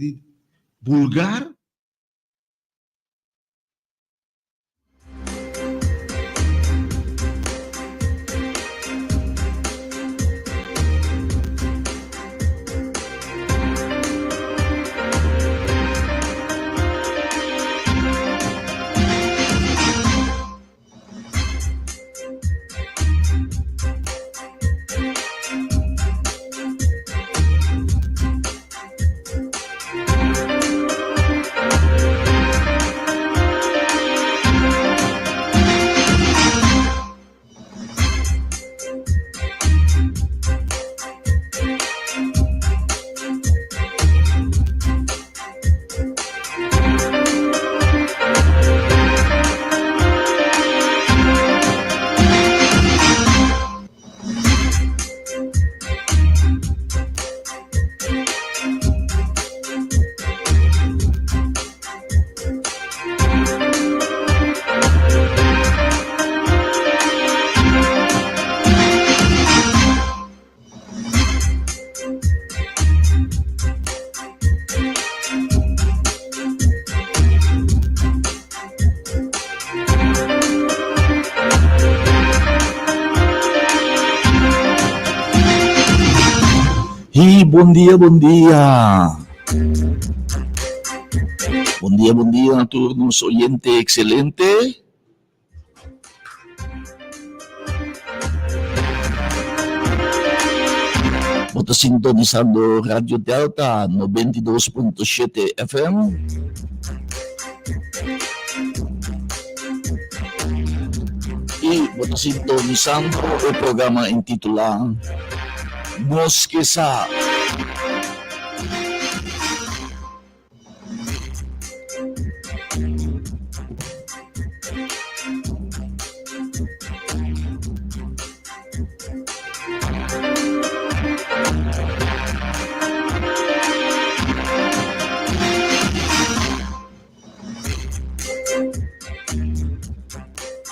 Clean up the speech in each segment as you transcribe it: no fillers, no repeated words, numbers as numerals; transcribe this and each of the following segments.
di bulgar. Hi, bon dia, bon dia. Bon dia, bon dia na tur nos oyente excelente. Bo ta sintonisando Radio Delta 92.7 FM. I bo ta sintonisando e programa intitulá Nos Ke Sa.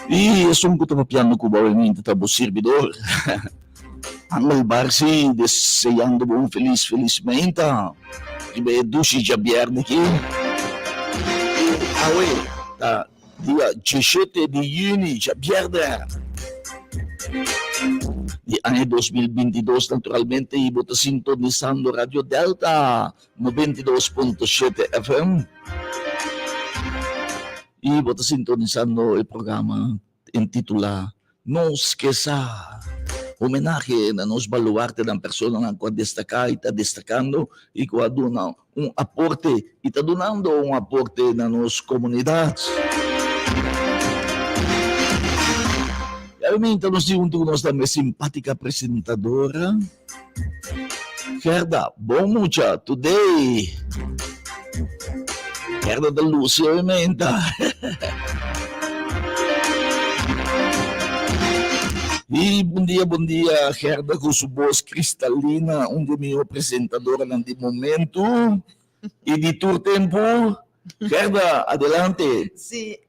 I esun ku ta papiando ku bo awe ta bo sirbidor, Angel Barsi, deseando bo un felis felis meinta riba e dushi djabièrnè aki. I awe ta dia diesshete di yüni, djabièrnè di aña 2022 naturalmente, i bo ta sintonisando Radio Delta 92.7 FM. I bo ta sintonisando e programa intitulá Nos Ke Sa. Homenahe na nos baluartenan, personanan ku a destaká i ta destakando i ku a duna un aporte i ta dunando un aporte na nos komunidat. I awe nos tin huntu ku nos tambe simpátika presentadora. Gerda, bon mucha, today. Gerda ta luci hoy menta. Y bon dia, bon dia, Gerda cu su voz cristalina, un di mihor presentadoranan di momento y di tur tempo. Gerda, adelante. Sí.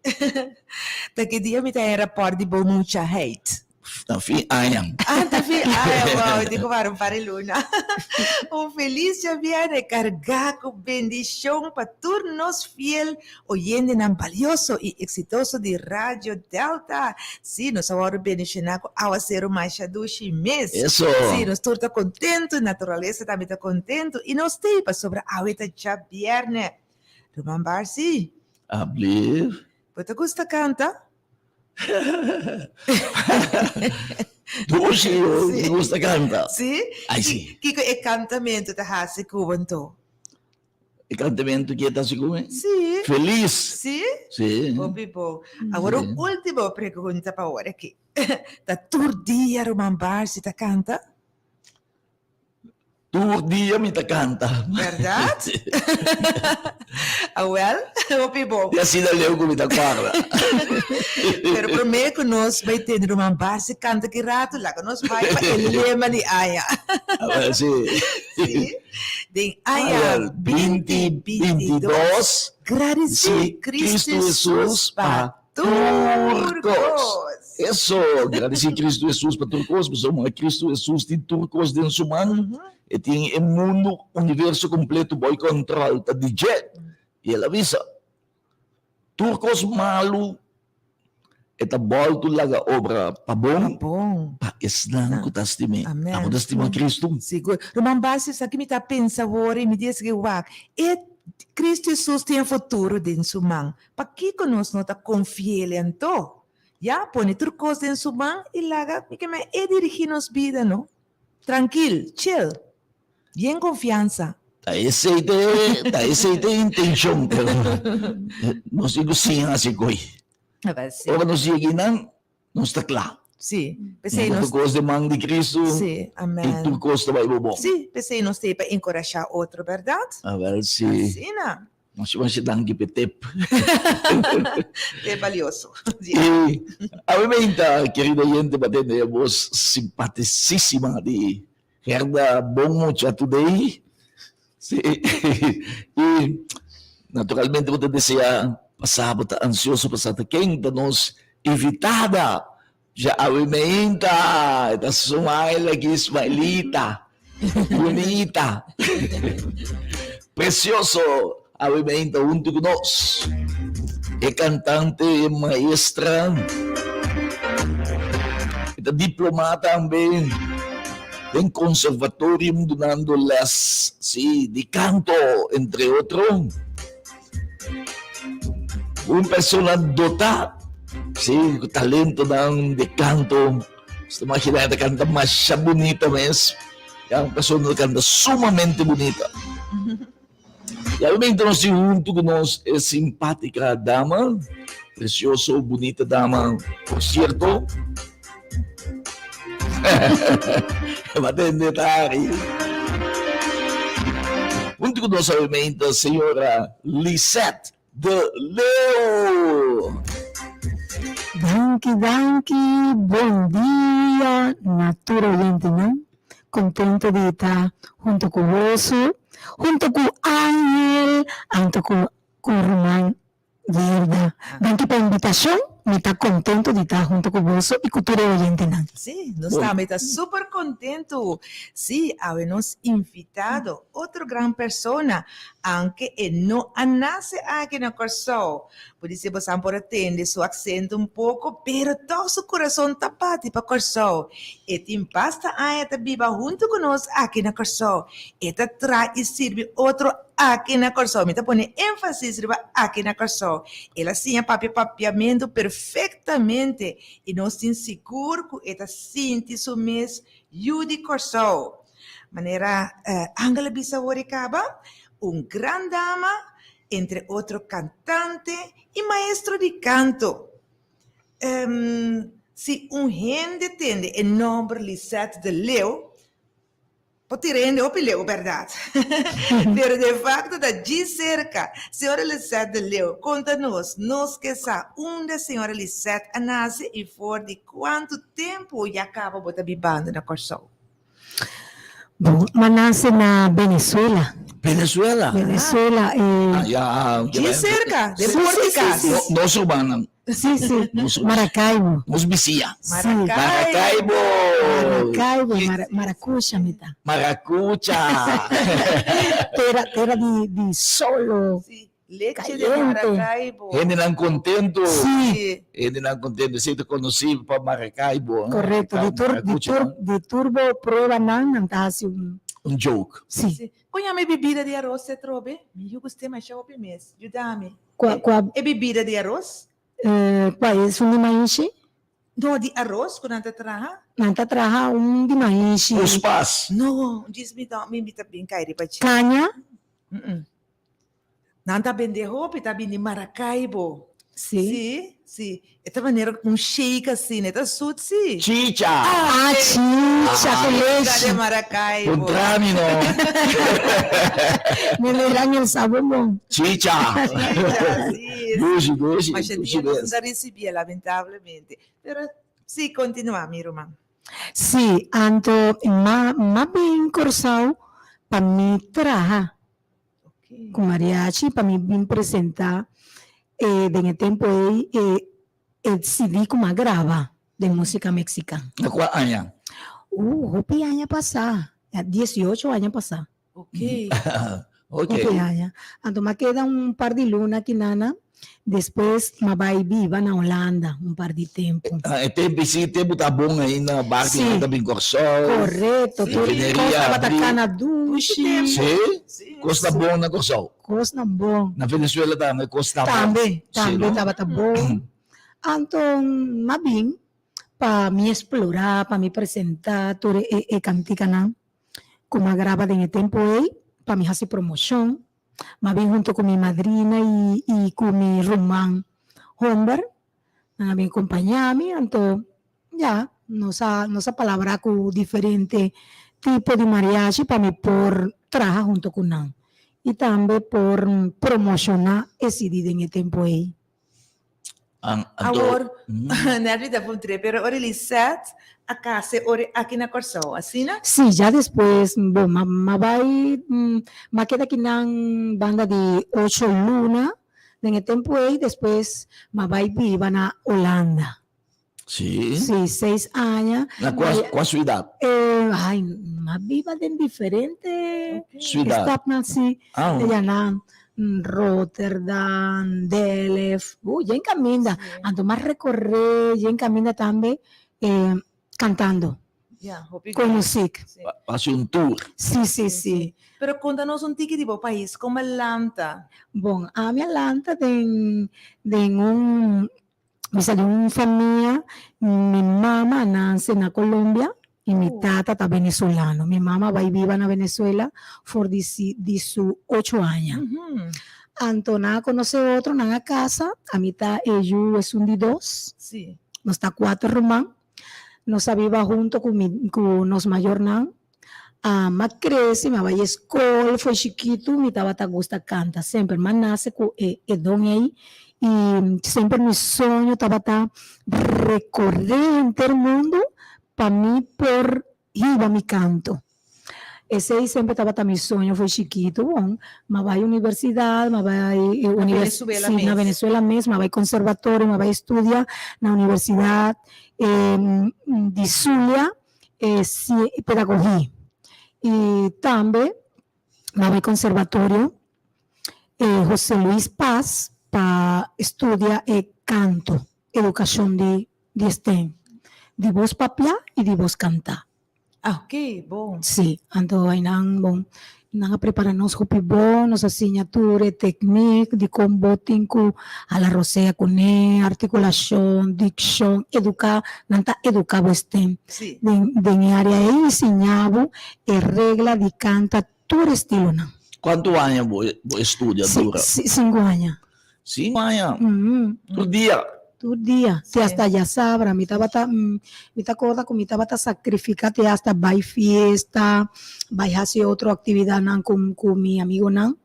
Ta ki dia mi ta en rapport di bon mucha heit? Ta fin aña. Ah, ta fin aña. Wow, di ku un par di luna. Un felis djabièrnè kargá ku bendishon pa tur nos fiel oyentenan balioso i eksitoso di Radio Delta. Sí, nos a wòrdu bendishoná ku awaseru masha dushi mes. Eso. Sí, nos tur ta kontentu, naturalesa tambe ta kontentu i nos t'ei pasobra awe ta djabièrnè. Ruman Barsi. Ablief. Bo ta gusta kanta? Dushi, mi gusta kanta. Sí? Ai, sí. Kiko e kantamentu ta hasi ku bo anto? E kantamentu ke ta hasi ku mi? Sí. Felis. Sí? Sí. Hopi bon. Awor un ultimo pregunta pa awor aki. Ta tur dia Ruman Barsi ta kanta? Tur dia mi ta kanta. Bèrdat? Awèl, hopi bon. I asina leu ku mi ta kòrda. Pero promé ku nos bai tende ruman Basi kanta ki ratu, laga nos bai pa e lema di aña. Awèl, si. Si. Den aña 2022, gradisí Kristu Hesus pa. Tur kos. Eso, gradisí Kristu Hesus pa tur kos, pasobra Kristu Hesus tin tur kos den su man. E tin e mundu, universo kompleto bou kòntròl, ta di dje. I el a bisa, Tur kos malu e ta bòltu laga obra pa bon, pa esnan ku ta stim'é. Abo ta stima Kristu? Sigur. Ruman Basil, sa ki mi ta pensa awor i mi di esaki, wak, e Kristu Hesus tin e futuro den su man. Pakiko nos no ta konfi'el anto? Ya, pone tur kos den su man i laga mi ke men e dirigí nos bida, no? Trankil, chill, bien konfiansa. Ta esei ta e, ta esei ta e intenshon, pero nos tin ku siña hasi koi. Ora nos yega einan, nos ta kla. Sí, p'esei nos. Tur kos den man di Kristu. Sí, amèn. I tur kos ta bai bo bon. Sí, p'esei nos ta ei pa enkurashá otro, bèrdat? Awèl, sí. Asina. Masha masha danki p'e tep. Tep balioso. I awe kerido oyente pa tende e bos simpatisísima di Gerda Bon Mucha today. Sí. I naturalmente bo ta desea pa sa, bo ta ansioso pa sa ta ken ta nos invitada. Ja awe meinta, e ta smile aki, smilita, bunita, precioso, awe meinta hunto ku nos. E cantante, e maestra, e ta diplomá tambe den conservatorium dunando les, sí, di canto, entre otro. Un persona dotá, sí, ku talentonan di kanto. Bo ta imaginá e ta kanta masha bunita mes. Ya, un persona ta kanta sumamente bunita. I obviamente nos tin huntu ku nos e simpátika dama, precioso, bunita dama, por cierto. Batende tari. Huntu ku nos obviamente señora Lisette de Leeuw. Danki danki bon dia na tur oyentenan contento di ta hunto cu boso hunto cu Angel anto cu cu ruman Gerda, danki pa invitashon, mi ta kontento di ta hunto ku boso i ku tur e oyentenan. Sí, nos tambe ta super kontentu. Sí, awe nos invitado, otro gran persona, aunke e no a nase aki na Kòrsou. Podisé bosan por a tende su aksento un poko, pero tòg su kurason ta bati pa Kòrsou. E tin basta aña ta biba huntu ku nos aki na Kòrsou. E ta traha i sirbi otro Aki na Kòrsou, mi ta pone énfasis riba aki na Kòrsou. El a siña papia papiamentu perfektamente i nos tin sigur ku e ta sinti su mes yu di Kòrsou. Manera Angel a bisa awor i kaba, un gran dama, entre otro kantante i maestro di kanto. Si un hende tende e nòmber Lisette de Leeuw, Por tira hende hopi leu, bèrdat? Pero de fakto ta djis serka. Señora Lisette de Leeuw, konta nos, nos ke sa unda señora Lisette a nase i for di kuantu tempu ya kaba bo ta bibando na Kòrsou? Bon, m'a nase na Venezuela. Venezuela? Venezuela, e. Ah, ya. Djis serka, den por di kas. Nos rumannan. Sí, sí. Maracaibo. Nos bisia. Sí. Maracaibo. Maracaibo, mara, maracucha mi ta. Maracucha. Tera, tera di, di solo. Sí. Leche de Caliente. Maracaibo. Hendenan contento. Sí. Hendenan contento. Esei ta conocí pa Maracaibo. ¿eh? Correcto. Di tur, di Maracucha, tur, ¿no? di turbo prueba nan, nan ta hasi un. Un joke. Sí. Sí. Kon yama e bibida di aros te trobe? Mi yu gust'é masha hopi mes. Yuda mi. Kua, kua. E bibida di aros? Kua es un di maishi? No, di aros ku nan ta traha. Nan ta traha un di maishi. Puspas. No, djis mi ta, mi ta bin kai riba dje. Kaña? Nan ta bende hopi, ta bini Maracaibo. Sí. Sí, sí. E ta manera un shake asina, e ta sut sí. Chicha! Ah, chicha ku Chicha lechi. de Maracaibo. Puntra mi no. Mi mira en el sabor bon. Chicha! Chicha, sí. Dushi, dushi, Masha dushi dia nos mes. no ta ricibié, lamentablemente. Pero sí, continua mi ruman. Sí, anto m'a m'a bin Kòrsou pa mi traha. Ku mariachi pa mi bin presentá e den e tempu ei e. E CD ku m'a graba den músika meksikan. Na kua aña? Hopi aña pasá, ya diesiocho aña pasá. Ok. Ok. Hopi aña. Anto m'a keda un par di luna aki nana, despues m'a bai biba na Holanda un par di tempu. Ah, e tempu si tempu ta bon ainda, barco Sí. ta bin Kòrsou. Korekto, tur Refineria kos tabata abrí. kana dushi. Sí, Sí. kos ta bon na Kòrsou. Kosnan bon. Na Venezuela tambe kos ta bon. Tambe, Sí, tambe no? tabata bon. Anto m'a bin pa mi explorá, pa mi presentá tur e e kantikanan ku m'a graba den e tempu ei, pa mi hasi promoshon. M'a bin hunto ku mi madrina i i ku mi ruman homber. Nan a bin kompañá mi, anto ya, nos a nos a palabrá ku diferente tipo di mariachi pa mi por traha hunto ku nan i tambe por promoshoná e CD den e tempu ei. Awor, Nerly ta puntr'é, pero ora Lisette a kasa e ora aki na Kòrsou, asina? Sí, ya despues, bo, m'a m'a bai, m'a keda kinan banda di ocho luna den e tempu ei, despues m'a bai biba na Holanda. Sí. Sí, seis aña. Na kua, kua suidat? Eh, ai, m'a biba den diferente Suidat. stadnan, sí. Ah. Ya na Rotterdam, Delft, yen kaminda. Anto m'a rekoré yen kaminda tambe eh, kantando. Ya, hopi Ku bien. muzik. Sí. Hasi un tour. Sí, sí, sí. Pero konta nos un tiki di bo pais, kon bo lanta? Bon, ami a lanta den, den un Mi sa di un famia, mi mama a nanse na Colombia y mi tata ta venezolano. Mi mama a bay biba na Venezuela for di si di su ocho aña. Anto nan a conoce otro, nan a casa, ami ta e yu esun di dos, nos ta cuater ruman. Nos a biba hunto cu mi cu nos mayornan. M'a crece, mi a bay escol, fo'i chikitu mi tabata gusta canta semper. M'a nace cu e e don ey y semper mi soño tabata recorre henter mundo pa mi por hiba mi canto. Esey semper tabata mi soño fo'i chikitu. Bon, m'a bay universidad, m'a bay Na Venezuela si, na mes. Venezuela mes, m'a bay conservatorio, m'a bay studia na universidad di Zulia. e pedagogia y tambe na e conservatorio e Jose Luis Paz pa studia e canto, educacion di di stem, di bos papia y di bos canta. Ah ok, bon. Si, anto aynan bon nan a prepara nos hopi bon, nos a siña tur e teknik di kon bo tin ku hala rosea kuné, artikulashon, dikshon, eduká, nan ta eduká bo stem den den e área ei i siña bo e regla di kanta tur estilonan. Kuantu aña bo bo e studia dura? Sinku aña. Sinku aña? Tur dia? Tur dia, te hasta djasabra. Mi tabata, mi ta korda ku mi tabata sakrifiká te hasta bai fiesta, bai hasi otro aktividatnan ku ku mi amigonan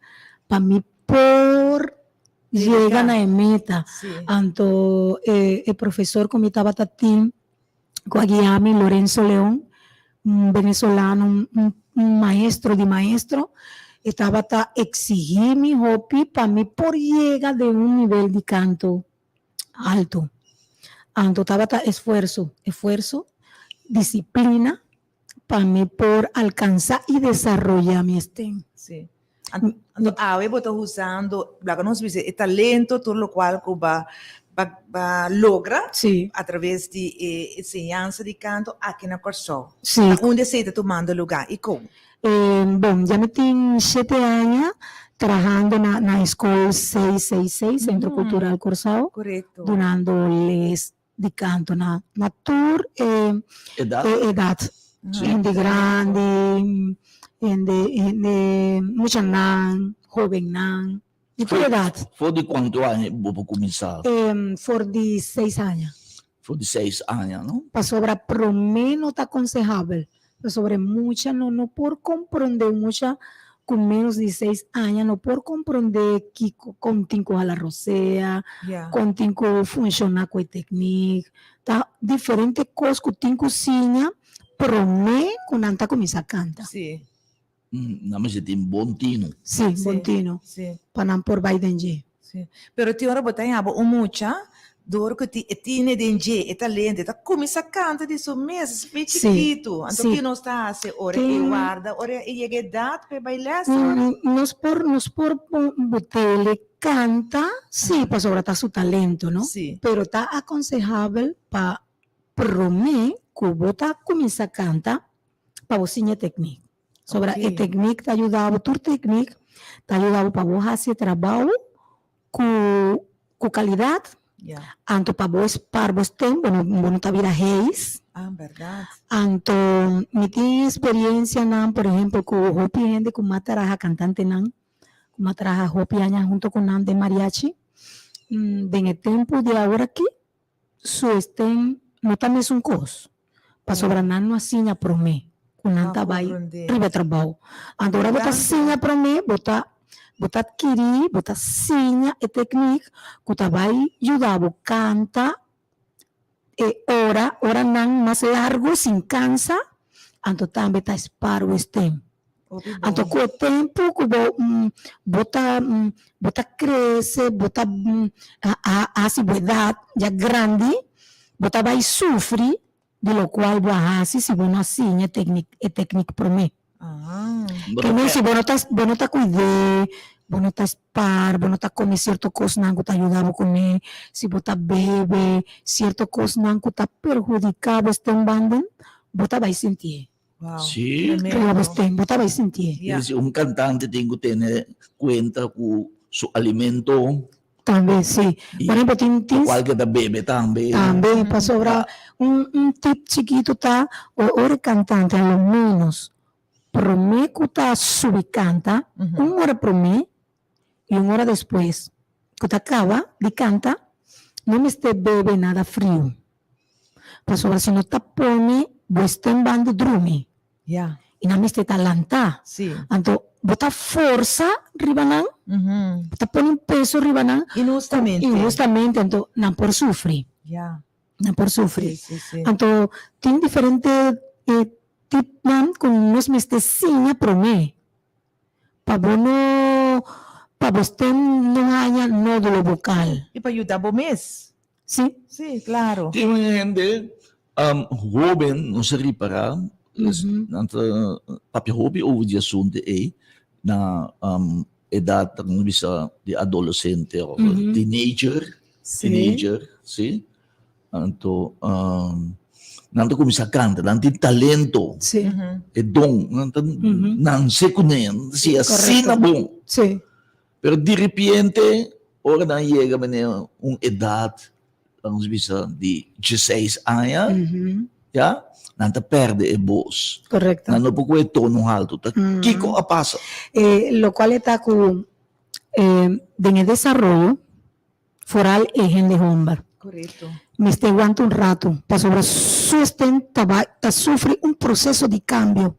pa mi por yega na e meta. Anto e e profesor ku mi tabata tin ku a guia mi, Lorenzo Leon, un venezolano, un un maestro di maestro, e tabata eksihí mi hopi pa mi por yega den un nivel di kanto alto. Anto tabata esfuerso, esfuerso, disiplina pa mi por alcansa y desaroya mi stem. Sí. Anto awe bo ta usando, laga nos bisa, e talento, tur locual cu ba ba ba logra Sí. a traves di e enseñansa di canto aki na Corsou. Sí. Na unda esey ta tumando lugar y con? Bon, ya mi tin shete aña trahando na na Skol 666, Centro Cultural Kòrsou, dunando les di kanto na na tur e e edat, hende grandi, hende hende muchanan, hobennan, di tur edat. For di kuantu aña bo por kuminsá? For di seis aña. For di seis aña, no? Pasobra promé no ta akonsehabel, pasobra e mucha no no por komprondé, un mucha ku ménos di seis aña no por komprondé kiko, kon tin ku hala rosea, kon tin ku funshoná ku e teknik, ta diferente kos ku tin ku siña promé ku nan ta kuminsá kanta. Sí. Nan mester tin bon tino. Sí, bon tino, pa nan por bai den dje. Sí, pero tin ora bo ta yaba un mucha. Dor ku ti e tine den dje e talento, e ta kuminsá kanta di su mes, es fe chikitu. Anto ki nos ta hasi ora e warda, ora e yega edat pa e bai lès? Nos por nos por bot'e kanta, sí, pasobra ta su talento, no? Pero ta akonsehabel pa promé ku bo ta kuminsá kanta pa bo siña e teknik. Sobra e teknik ta yuda bo, tur teknik ta yuda bo pa bo hasi e trabou ku ku kalidat, anto pa bo spar bo stem bo no bo no ta bira heis. Anto mi tin experiencianan por ehempel ku hopi hende ku m'a traha kantantenan ku m'a traha hopi aña hunto ku nan den mariachi den e tempu di awor aki su esten no ta mesun kos, pasobra nan no a siña promé ku nan ta bai riba e trabou. Anto ora bo ta siña promé, bo ta bo ta adkirí, bo ta siña e teknik ku ta bai yuda bo kanta e ora, oranan mas largu sin kansa, anto tambe ta spar bo esten. Anto ku e tempu ku bo bo ta bo ta krese bo ta hasi bo edat ya grandi bo ta bai sufri di lokual bo a hasi si bo no a siña e teknik promé. Ke men si bo no ta bo no ta kuid'é bo no ta spar bo no ta kome sierto kosnan ku ta yuda bo kuné si bo ta bebe sierto kosnan ku ta perhudiká bo stembanden bo ta bai sintié. Wow. Sí. Tremendo. Riba bos tempo ta bai sintié. Ja. Si un cantante tin cu tene cuenta cu su alimento. Tambe, sí. Y Por ejemplo, tin, tin. Locual que ta bebe tambe. Tambe, pasobra un, un tip chikito ta, ora e cantante a lo menos prome cu ta subi canta, un ora prome y un ora despues cu ta caba di canta, no mester bebe nada friu. Pasobra si no ta pone bo stem banda drumi. Ya. I nan mester ta lantá. Sí. Anto bo ta forsa riba nan, bo ta pone un peso riba nan. Inhustamente. Inhustamente, anto nan por sufri. Ya. Nan por sufri. Sí, sí, sí. Anto tin diferente tipnan ku nos mester siña promé pa bo no, pa bo stem no haña nódulo bokal. I pa yuda bo mes. Sí. Sí, claro. Tin un hende hoben nos a ripará, nan ta papia hopi over di asuntu ei na edat ta como bisa di adolesente of teenager, teenager, sí. Anto nan ta kuminsá kanta, nan tin talento, e don, nan ta nanse kuné, nan ta siña asina bon. Pero diripiente ora nan yega mene un edad, laga nos bisa di dieseis aña, ya, nan ta perde e bos. Correcto. Nan no por cu e tono halto. Ta kico a pasa? E locual e ta cu den e desaroyo, foral e hende homber. Correcto. Mester wanta un rato, pasobra su esten ta bai ta sufri un proceso di cambio.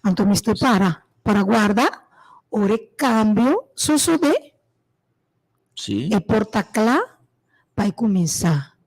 Anto mester para, para guarda ora e cambio sosode, Sí. e por ta cla pa e cuminsa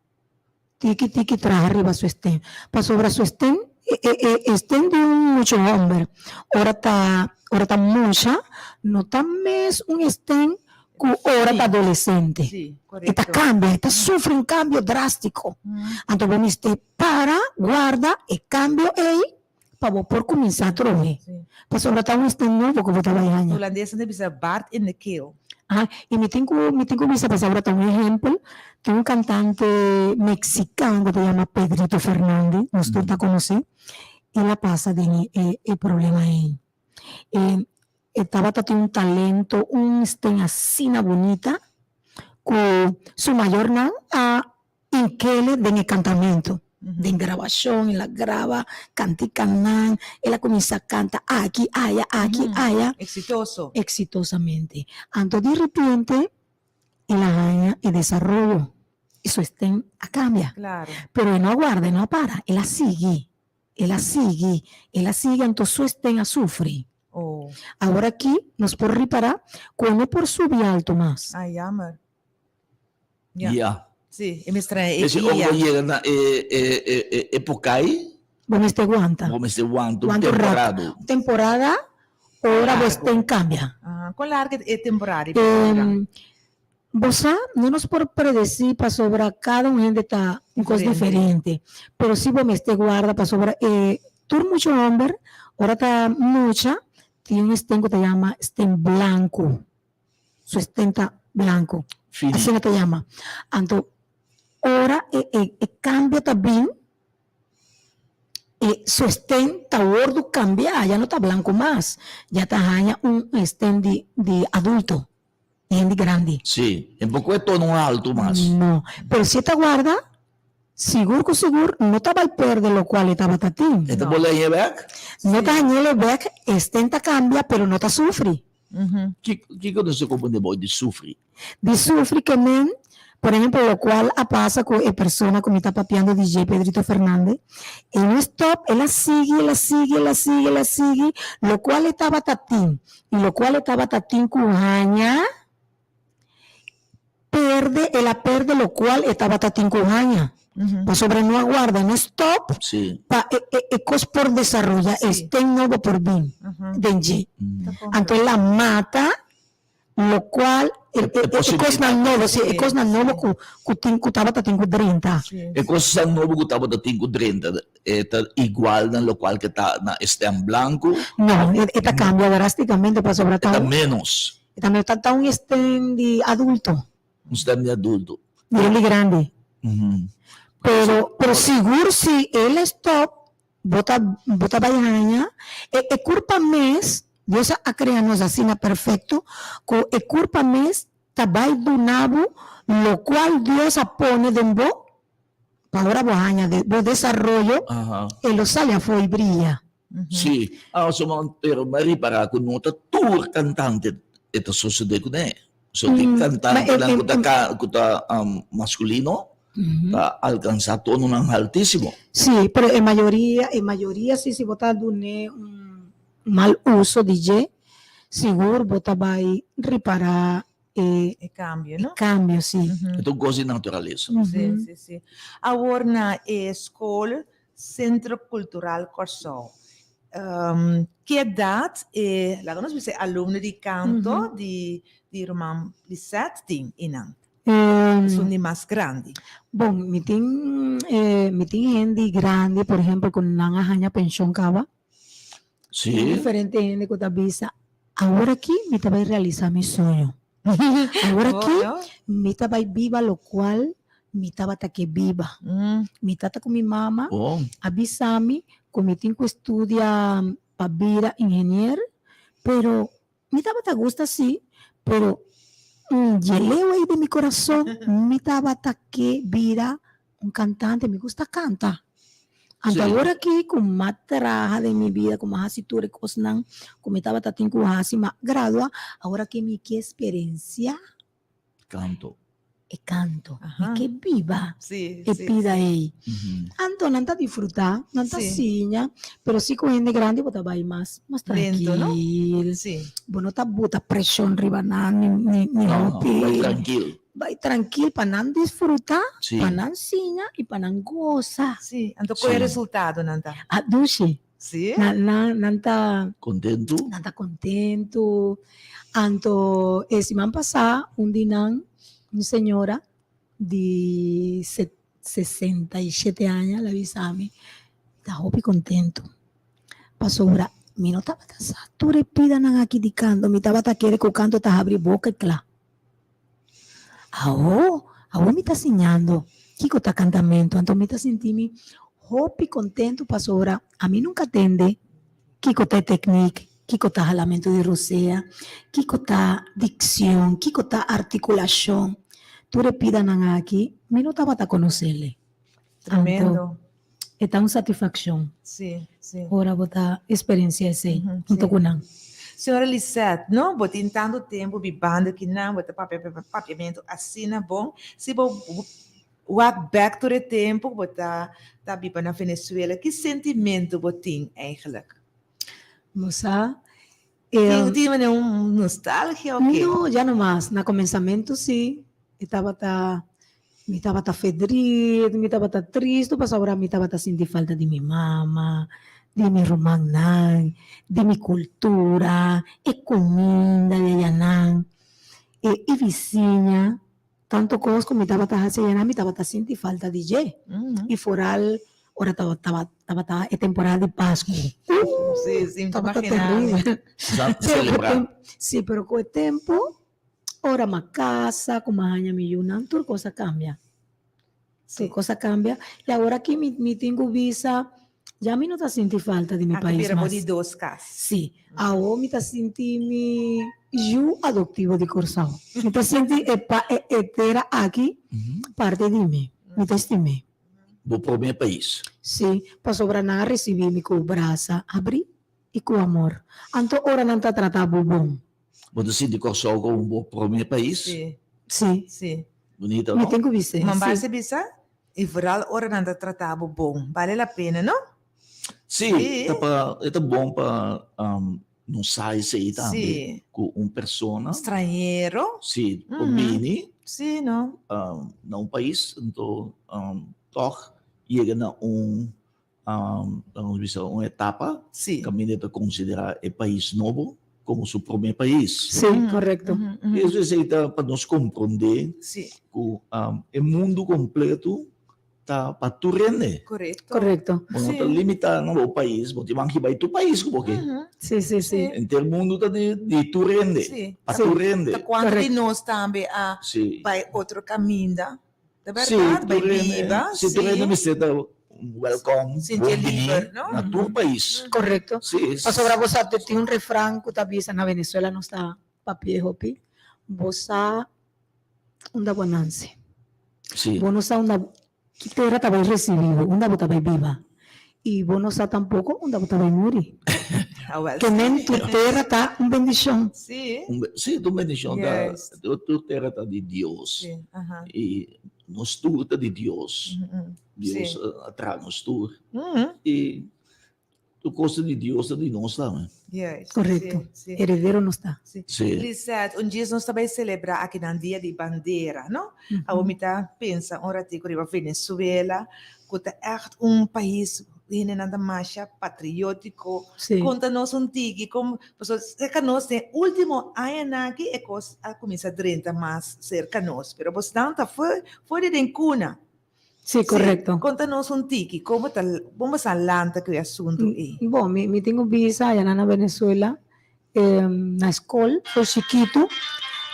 tiki tiki traha riba su stem. Pasobra su stem, e e e stem di un mucha homber ora ta ora ta mucha no ta mes un stem cu ora ta adolescente. Sí, E ta correcto. cambia, e ta sufri un cambio drastico. Anto bo mester para, guarda e cambio ey pa bo por cuminsa atrobe. Pasobra ta un stem nobo cu bo ta bay haña. Holandesnan ta bisa baard in de keel. Aha, y mi tin cu mi tin cu bisa pasobra ta un ehempel, tin un cantante mexicano cu ta yama Pedrito Fernandez, nos tur ta conoce, el a pasa den e e problema ey. E e tabata tin un talento, un stem asina bunita cu su mayornan a Inkele den e kantamentu, den grabashon, el a graba kantikanan, el a kuminsá kanta aki, aya, aki, aya. Eksitoso. Eksitosamente. Anto di repente el a haña e desaroyo i su stem a kambia. Klaro. Pero e no a warda, e no a para, el a sigui, el a sigui, el a sigui anto su stem a sufri. Oh. Awor aki nos por ripará ku e no por subi alto mas. Ai, jammer. Ja. Ja. Sí, e mester trae e Ese ora guia. bo yega na e e e e epoca ei, Bo mester guanta. bo mester wanta un Wanta un rato. temporada. Temporada ora bo Largo. stem cambia. Ah, con largo e temporada di promera? Bo sa, no nos por predesí pasobra kada un hende ta un kos diferente, pero si bo mester guarda pasobra e tur mucha homber ora ta mucha tin un esten ku ta yama esten blanku, su esten ta blanku, asina ta yama. Anto ora e e kambio ta bin E sosten ta wordu kambia, ya no ta blanku mas, ya ta haña un esten di di adulto, di hende grandi. Sí, e poko e tono altu mas. No, pero si e ta warda, sigur ku sigur no ta bai perde lokual e tabata tin. E ta por leñ'e bèk? No ta hañ'el e bèk, esten ta kambia pero no ta sufri. Kiko nos ta komprende bo di sufri? Di sufri ke men, por ehempel lokual a pasa ku e persona ku mi ta papiando di dje, Pedrito Fernandez, e no stòp, el a sigui, el a sigui, el a sigui, el a sigui, lokual e tabata tin i lokual e tabata tin ku haña, perde, el a perde lokual e tabata tin ku haña, pasobra e no a guarda, no stòp pa e kos por desaroya, e sten nobo por bin den dje. Anto el a mata lokual e kosnan nobo, si, e kosnan nobo ku ku tin ku tabata tin ku drenta. E kosnan nobo ku tabata tin ku drenta e ta igual na lokual ke ta na e stèm blanku? No, e ta kambia drástikamente pasobra ta. E ta ménos. E ta ménos, ta un stèm di adulto. Un stèm di adulto. Di hende grandi. Pero, pero sigur si el a stòp Bo ta bo ta bai haña e e kurpa mes, Dios a krea nos asina perfekto ku e kurpa mes ta bai duna bo lokual Dios a pone den bo pa ora bo haña bo desaroyo e lo sali afó i bria. Sí, aso pero mi a ripará ku no ta tur kantante e ta sosodé kuné. So tin kantantenan ku ta ku ta maskulino ta alkansá tononan haltísimo. Sí, pero e mayoria, e mayoria sí, si bo ta dun'é un mal uso di dje, sigur bo ta bai ripará e E kambio, no? E kambio, sí. E ta un kos di naturalesa. Sí, sí, sí. Awor na e skol Sentro Kultural Kòrsou. Ki edat e, laga nos bisa e alumno di kanto di di ruman Lisette tin einan? Esun di mas grandi. Bon, mi tin mi tin hende grandi, por ehempel, ku nan a haña penshon kaba. Sí. Tin diferente hende ku ta bisa, awor aki mi ta bai realisá mi soño. Awor aki mi ta bai biba lokual mi tabata ke biba. Mi tata ku mi mama a bisa mi ku mi tin ku studia pa bira ingenier, pero mi tabata gusta si, pero dje leu ei den mi kurason mi tabata ke bira un kantante, mi gusta kanta. Anto awor aki ku m'a traha den mi bida, ku m'a hasi tur e kosnan ku mi tabata tin ku hasi, m'a gradua, awor aki mi ke eksperensiá Kanto. e kanto. Mi ke biba e bida ei. Anto nan ta disfrutá, nan ta siña, pero si ku hende grandi bo ta bai mas mas trankil. Bo no ta buta preshon riba nan ni ni hopi. Bai trankil. Bai trankil pa nan disfruta, pa nan siña i pa nan gosa. Sí, anto ku e resultado nan ta? A dushi. Sí. Nan, nan, nan ta. Kontentu. Nan ta kontentu. Anto e siman pasá un di nan, un señora di 67 aña, el a bisa mi, mi ta hopi kontentu pasobra mi no tabata sa tur e pidanan aki di kanto, mi tabata kere ku kanto ta habri boka i kla. Awo, awo mi ta siñando kiko ta kantamentu, anto mi ta sinti mi hopi kontentu pasobra ami nunka tende kiko ta e teknik, kiko ta halamentu di rosea, kiko ta dikshon, kiko ta artikulashon. Tur e pidanan aki mi no tabata konosele. Tremendo. E ta un satisfakshon. Sí, sí. Ora bo ta eksperensia esei hunto ku nan. Señora Lisette, no? Bo tin tantu tempu bibando kinan, bo ta papia papiamentu asina bon. Si bo wak bèk tur e tempu ku bo ta ta biba na Venezuela, ki sentimentu bo tin eigenlijk? Bo sa, Tin tin manera un nostalgia o ke? No, ya no mas. Na komensamentu sí, e tabata, mi tabata fedrit, mi tabata tristu pasobra mi tabata sinti falta di mi mama, di mi rumannan, di mi kultura, e kuminda di ayanan. E e bisiña, tanto kos ku mi tabata hasi ayá mi tabata sinti falta di dje. I foral ora tabata e temporada di Pasku. Sí, sí, mi ta Tabata imaginá mi. terrible. Sa Pero ku selebrá. tem, sí, pero ku e tempu, ora m'a kasa, ku m'a haña mi yunan, tur kos a kambia. Sí. Tur kos a kambia. I awor aki mi mi tin ku bisa, ya mi no ta sinti falta di mi A pais bira bo mas. di dos kas. Sí, awor mi ta sinti mi yu adoptivo di Kòrsou. Mi ta sinti e pa e e tera aki parti di mi. Mi ta stim'é. Bo promé pais. Sí, pasobra nan a risibí mi ku brasa abrí i ku amor. Anto ora nan ta trata bo bon. Bo ta sinti Kòrsou komo bo promé pais? Sí. Sí. Sí. Bunita, Mi no? tin ku bis'é, Man sí. base bisa, i vooral ora nan ta trata bo bon. Bale la pena, no? Sí, Sí. ta pa, e ta bon pa nos sa esei tambe, Sí. ku un persona. Stranhero. Sí, por bini. Sí, no? Na un pais, anto tòg yega na un Laga bisa un etapa kaminda e ta konsiderá e pais nobo komo su promé pais. Sí, korekto. I eso esei ta pa nos komprondé ku e mundu kompleto ta pa tur hende. Korekto. Korekto. Bo no ta limitá na bo pais, bo tin ban hiba tur pais ku bo ke. Sí, sí, sí. Henter mundu ta di tur hende, pa tur hende. Ta kuantu di nos tambe a bai otro kaminda. Ta berdad, bai biba, Si, tur hende mester ta welkom, Sinti bon bini liber, no? na tur pais. Correcto. Si. Pasobra bo sa tin un refran cu ta bisa na Venezuela nos ta papia hopi, bo sa unda bo a nanse. Si. Bo no sa unda ki tera ta bai recibi bo, unda bo ta bai biba. Y bo no sa tampoco unda bo ta bai muri. Awel, Ke men tur tera ta un bendicion. Si. Un be, si, tur bendicion ta, Juist. tur, tur tera ta di Dios. Si, aha. Y nos tur ta di Dios. Dios Si. a traha nos tur. Y tur cos ta di Dios ta di nos tambe. Juist. Correcto. Si, si. Heredero nos ta. Si. Si. Lisette, un djes nos ta bai celebra akinan Dia di Bandera, no? Awor mi ta pensa un ratico riba Venezuela, ku ta ègt un pais hendenan ta masha patriótiko. Sí. Konta nos un tiki kon, pasobra serka nos den último añanan aki e kos a kuminsá drenta mas serka nos, pero bosnan ta for for di den kuna. Sí, korekto. Konta nos un tiki komo ta kon bo sa lanta ku e asuntu ei. Bon, mi mi tin ku bisa ayanan na Venezuela Na skol for chikitu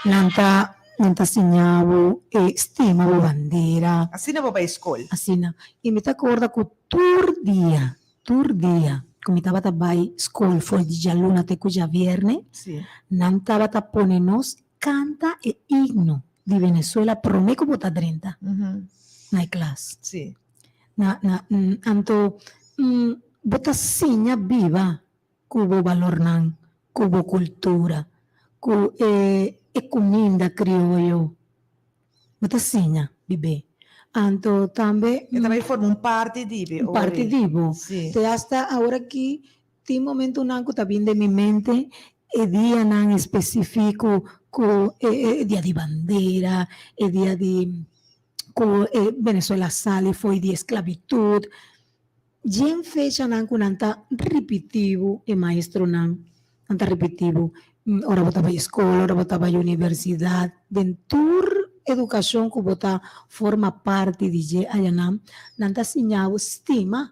nan ta nan ta siña bo e stima bo bandera. Asina bo bai skol. Asina. I mi ta korda ku tur dia, tur dia ku mi tabata bai skol for di djaluna te ku djabierne, nan tabata pone nos kanta e himno di Venezuela prome ku bo ta drenta na e klas. Na na anto bo ta siña biba ku bo balornan, ku bo kultura, ku e e kuminda krioyo. Bo ta siña bib'é. Anto tambe. E ta bai forma un parti di bo. Un parti di bo. Si. Te asta awor aki tin momentunan ku ta bin den mi mente e dianan espesifiko ku e e dia di bandera, e dia di ku e Venezuela sali fo'i di esklabitut. Djen fechanan ku nan ta ripití bo, e maestronan nan ta ripití bo, ora bo ta bai skol, ora bo ta bai universidat, den tur edukashon ku bo ta forma parti di dje ayanan, nan ta siña bo stima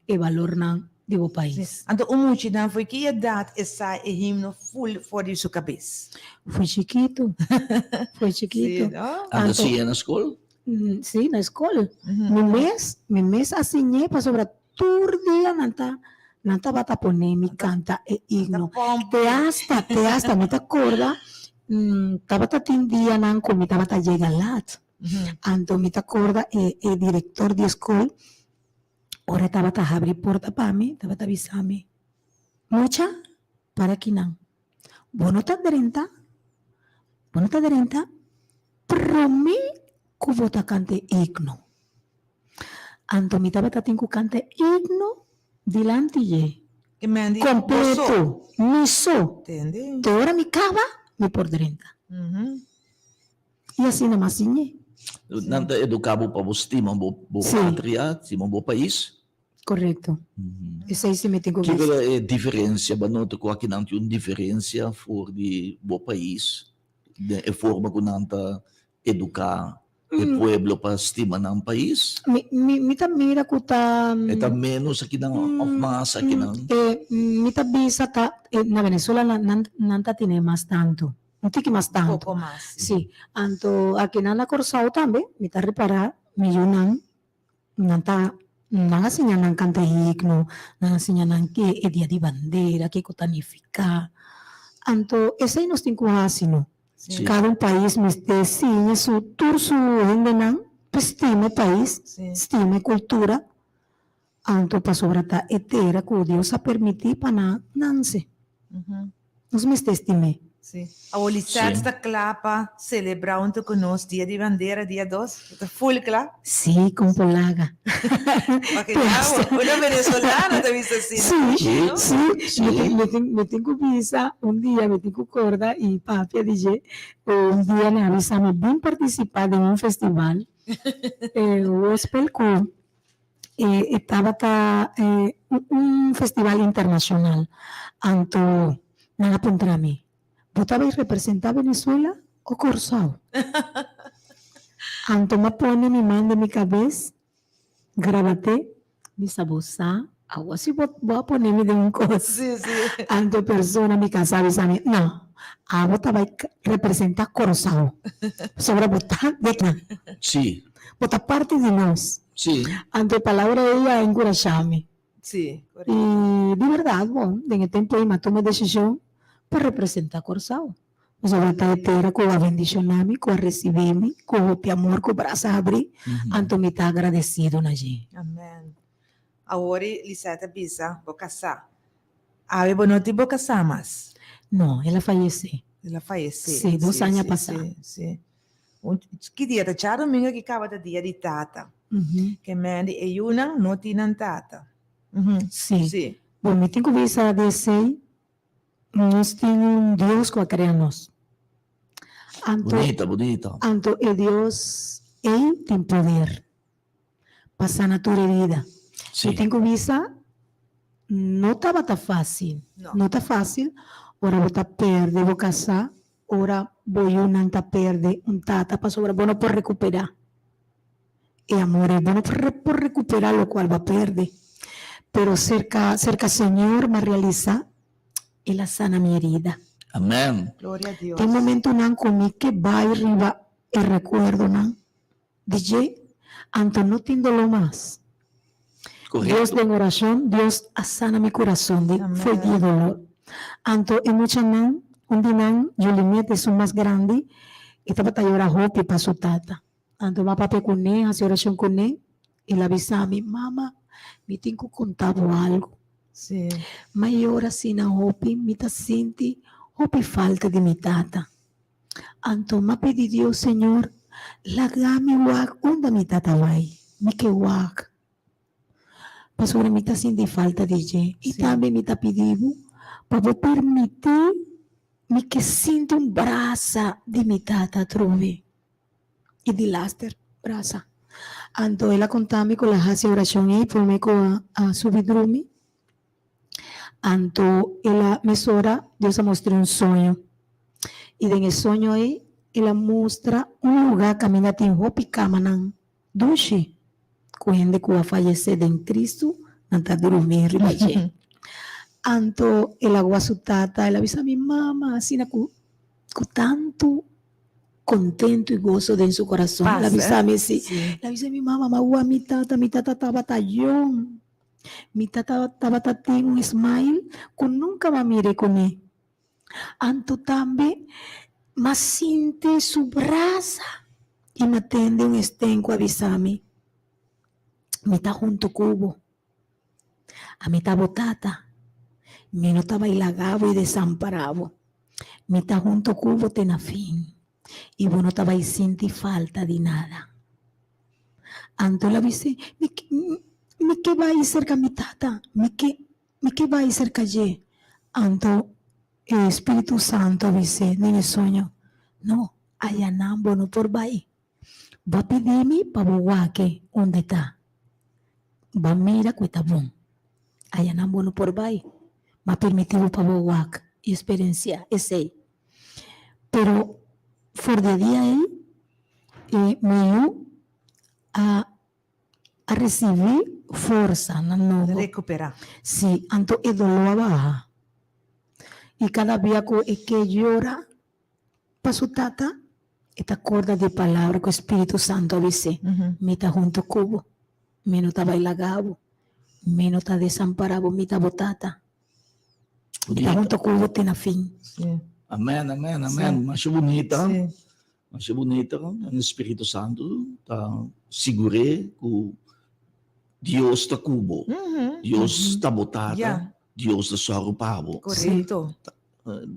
e balornan di bo pais. Anto un muchanan fo'i ki edat e sa e himno ful for di su kabes? Fo'i chikitu, fo'i chikitu. Sí, no? Anto siña na skol? Sí, na skol. Mi mes, mi mes a siñ'é pasobra tur dia nan ta, nan tabata pone mi kanta e himno. Te asta, te asta mi ta korda, tabata tin dianan ku mi tabata yega lat. Anto mi ta korda e e direktor di e skol, ora e tabata habri porta pa mi, tabata bisa mi, Mucha, para kinan. Bo no ta drenta, bo no ta drenta promé ku bo ta kanta e himno. Anto mi tabata tin ku kanta e himno dilanti dje. Kompleto, mi so. Te ora mi kaba, mi por drenta. I asina mas siñ'é. Nan ta eduká bo pa bo stima bo patria, stima bo pais. Correcto. Esey si mi tin cu Kico bisa. ta e diferencia? Bo a nota cu akinan tin un diferencia for di bo pais? den e forma ku nan ta eduká e pueblo pa stima nan pais? Mi, mi, mi ta mira ku ta. E ta ménos akinan òf mas akinan? E, mi ta bisa ta na Venezuela nan, nan ta tene mas tantu, un tiki mas tantu. Poko mas. Si, anto akinan na Kòrsou tambe mi ta ripará mi yunan Nan ta, nan a siña nan kanta himno, nan a siña nan ke e dia di bandera, kiko ta nifiká. Anto esei nos tin ku hasi no. Sí. Kada un pais mester siña su tur su hendenan pa stima e pais, Sí. stima e kultura. Anto pasobra ta e tera ku Dios a permití pa nan nanse. Nos mester stim'é. Sí. Awor Lisette Sí. ta kla pa selebrá huntu ku nos Dia di Bandera, dia dos? E ta full kla? Sí, kon por laga. Paske ya una venezolana ta bisa asina. Sí, Sí. sí. Sí. Mi tin, mi tin, mi tin ku bisa un dia, mi tin ku korda i papia di dje, un dia nan a bisa mi bin partisipá den un festival gospel ku E tabata un festival internacional, anto nan a puntra mi, Bo ta bay representa Venezuela o Corsou? Anto m'a pone mi man den mi cabes, grabate, mi sa bo sa, awo si bo a pone mi den un cos. Anto e persona mi casa a bisa mi, No, abo ta bay representa Corsou, pasobra bo ta di aki. Bo ta parti di nos. Sí. Anto e palabra ei a enkurashá mi. Sí, korekto. I di bèrdat, bon, den e tempu ei mi a tuma e desishon pa representá Kòrsou. Pasobra ta e tera ku a bendishoná mi, ku a risibí mi ku hopi amor, ku brasa habrí. Anto mi ta agradesido na dje. Amèn. Awor Lisette a bisa, Bo kasá. Awe bo no tin bo kasá mas? No, el a fayesé. El a fayesé. Sí, dos aña pasá. Sí, sí. Un ki dia ta djadomingo ki kaba ta dia di tata. Ke men di e yunan no tin nan tata. Sí. Sí. Bon, mi tin ku bisa di esei, nos tin un Dios ku a krea nos. Anto, Bunita, bunita. anto e Dios ei tin poder pa sana tur herida. Sí. Mi tin ku bisa, no tabata fásil. No. No ta fásil ora bo ta pèrdè bo kasá Ora bo yunan ta perde un tata pasobra bo no por recupera e amor ei, bo no por recupera locual bo a perde. Pero cerca cerca Señor m'a realisa El a sana mi herida. Amen. Gloria a Dios. Tin momentonan cu mi ke bay riba e recuerdonan di dje, anto no tin dolor mas. Dios Correcto. den oracion, Dios a sana mi curason di fo'i di e dolor. Anto e muchanan, un di nan, Julinet, esun mas grandi, e tabata yora hopi pa su tata. Anto m'a papia cuné, haci oracion cuné, el a bisa mi, Mama, mi tin cu conta bo algo. Sí. M'a yora asina hopi, mi ta sinti hopi falta di mi tata. Anto m'a pidi Dios, Señor, laga mi wak unda mi tata bai, mi ke wak, pasobra mi ta sinti falta di dje. I tambe mi ta pidi bo pa bo permití mi ke sinti un brasa di mi tata atrobe, i di laster brasa. Anto el a konta mi ku el a hasi orashon ei promé ku a subi drumi. Anto el a mesora Dios a mustr'é un soño. I den e soño ei el a mustra un lugá kaminda tin hopi kamanan dushi ku hende ku a fayesé den Kristu nan ta drumi riba dje. Anto el a gua su tata, el a bisa mi mama asina ku ku tantu kontentu i goso den su kurason. El a bisa mi si, el a bisa mi mama, m'a gua mi tata, mi tata tabata yòn. Mi tata tabata tin un smile ku nunka m'a mir'é kuné. Anto tambe m'a sinti su brasa i m'a tende un esten ku a bisa mi, Mi ta huntu ku bo. Ami ta bo tata. Mi no ta bai laga bo i desampará bo. Mi ta huntu ku bo te na fin i bo no ta bai sinti falta di nada. Anto el a bis'é, Mi mi ke bai serka mi tata, mi ke mi ke bai serka dje. Anto e Spiritu Santu a bis'é den e soño, No, ayanan bo no por bai. Bo a pidi mi pa bo wak-e unda e ta. Bo a mira ku e ta bon. Ayanan bo no por bai. Mi a permití bo pa bo wak i eksperensiá esei. Pero. For di e dia ei e mi yu a a risibi forsa na nobo. Rekupera. Si, anto e doló a baha. I kada bia ku e ke yora pa su tata, e ta korda di e palabra ku e Spiritu Santu a bis'é, Mi ta huntu ku bo, mi no ta bai laga bo, mi no ta desampará bo, mi ta bo tata. Mi ta huntu ku bo te na fin. Amen, amen, amen. Masha bunita. Masha bunita. E Spiritu Santu ta sigur'é ku Dios ta ku bo. Dios ta bo tata. Dios ta sòru pa bo. Korekto.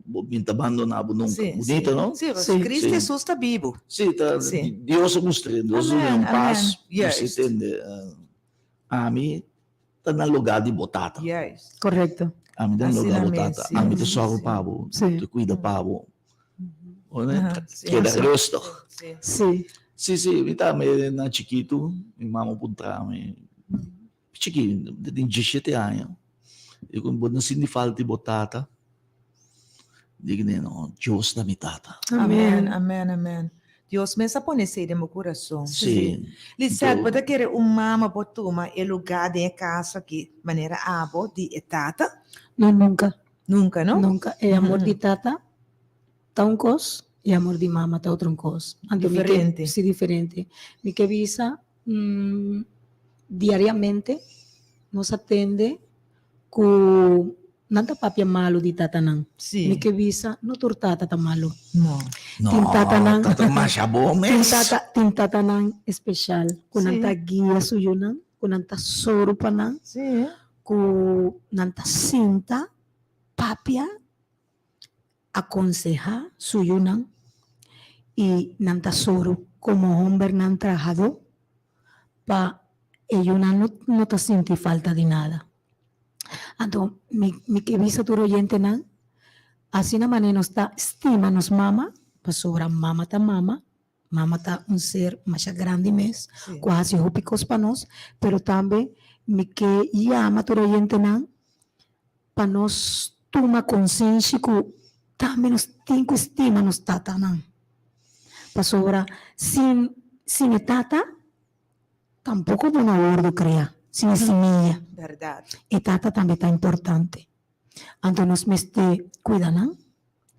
Bo bin ta bandoná bo nunka. Bunita, no? Sí, Cristo Jesus ta bibu. Sí, ta, Dios a mustr'é. Dios a dun'é un pas. Nos tende, ami ta na lugá di bo tata. Korekto. Ami ta na lugá di bo tata. Ami ta sòru pa bo. Ta kuida pa bo. Keda rustig. Sí. Sí, sí, mi tambe na chikitu, mi mama puntra mi, chiki, mi tin diesshete aña, i ku bo no sinti falta di bo tata? Di ku no, Dios ta mi tata. Amen, amen, amen. Dios mes a pone esei den bo kurason. Sí. Lisette, bo ta kere un mama por tuma e lugá den e kas aki manera abo di e tata? No, nunka. Nunka, no? Nunka. E amor di tata ta un kos i amor di mama ta otro un kos. Anto mi ke, Diferente. si, diferente. Mi ke bisa diariamente nos a tende ku nan ta papia malu di tatanan. Sí. Mi ke bisa no tur tata ta malu. No. No, Tin tatanan tata masha bon tin mes. tata tin tatanan espeshal ku nan Sí. ta guia su yunan, ku nan ta soru pa nan, Sí. ku nan ta sinta papia akonsehá su yunan i nan ta soru komo hombernan trahadó pa e yunan no no ta sinti falta di nada. Anto mi mi ke bisa tur oyentenan asina manera nos ta stima nos mama pasobra mama ta mama, mama ta un ser masha grandi mes ku a hasi hopi kos pa nos, pero tambe mi ke yama tur oyentenan pa nos tuma konsenshi ku tambe nos tin ku stima nos tatanan. Pasobra sin sin e tata tampoko bo no a wordo krea, sin e simia. Bèrdat. E tata tambe ta importante. Anto nos mester kuida nan,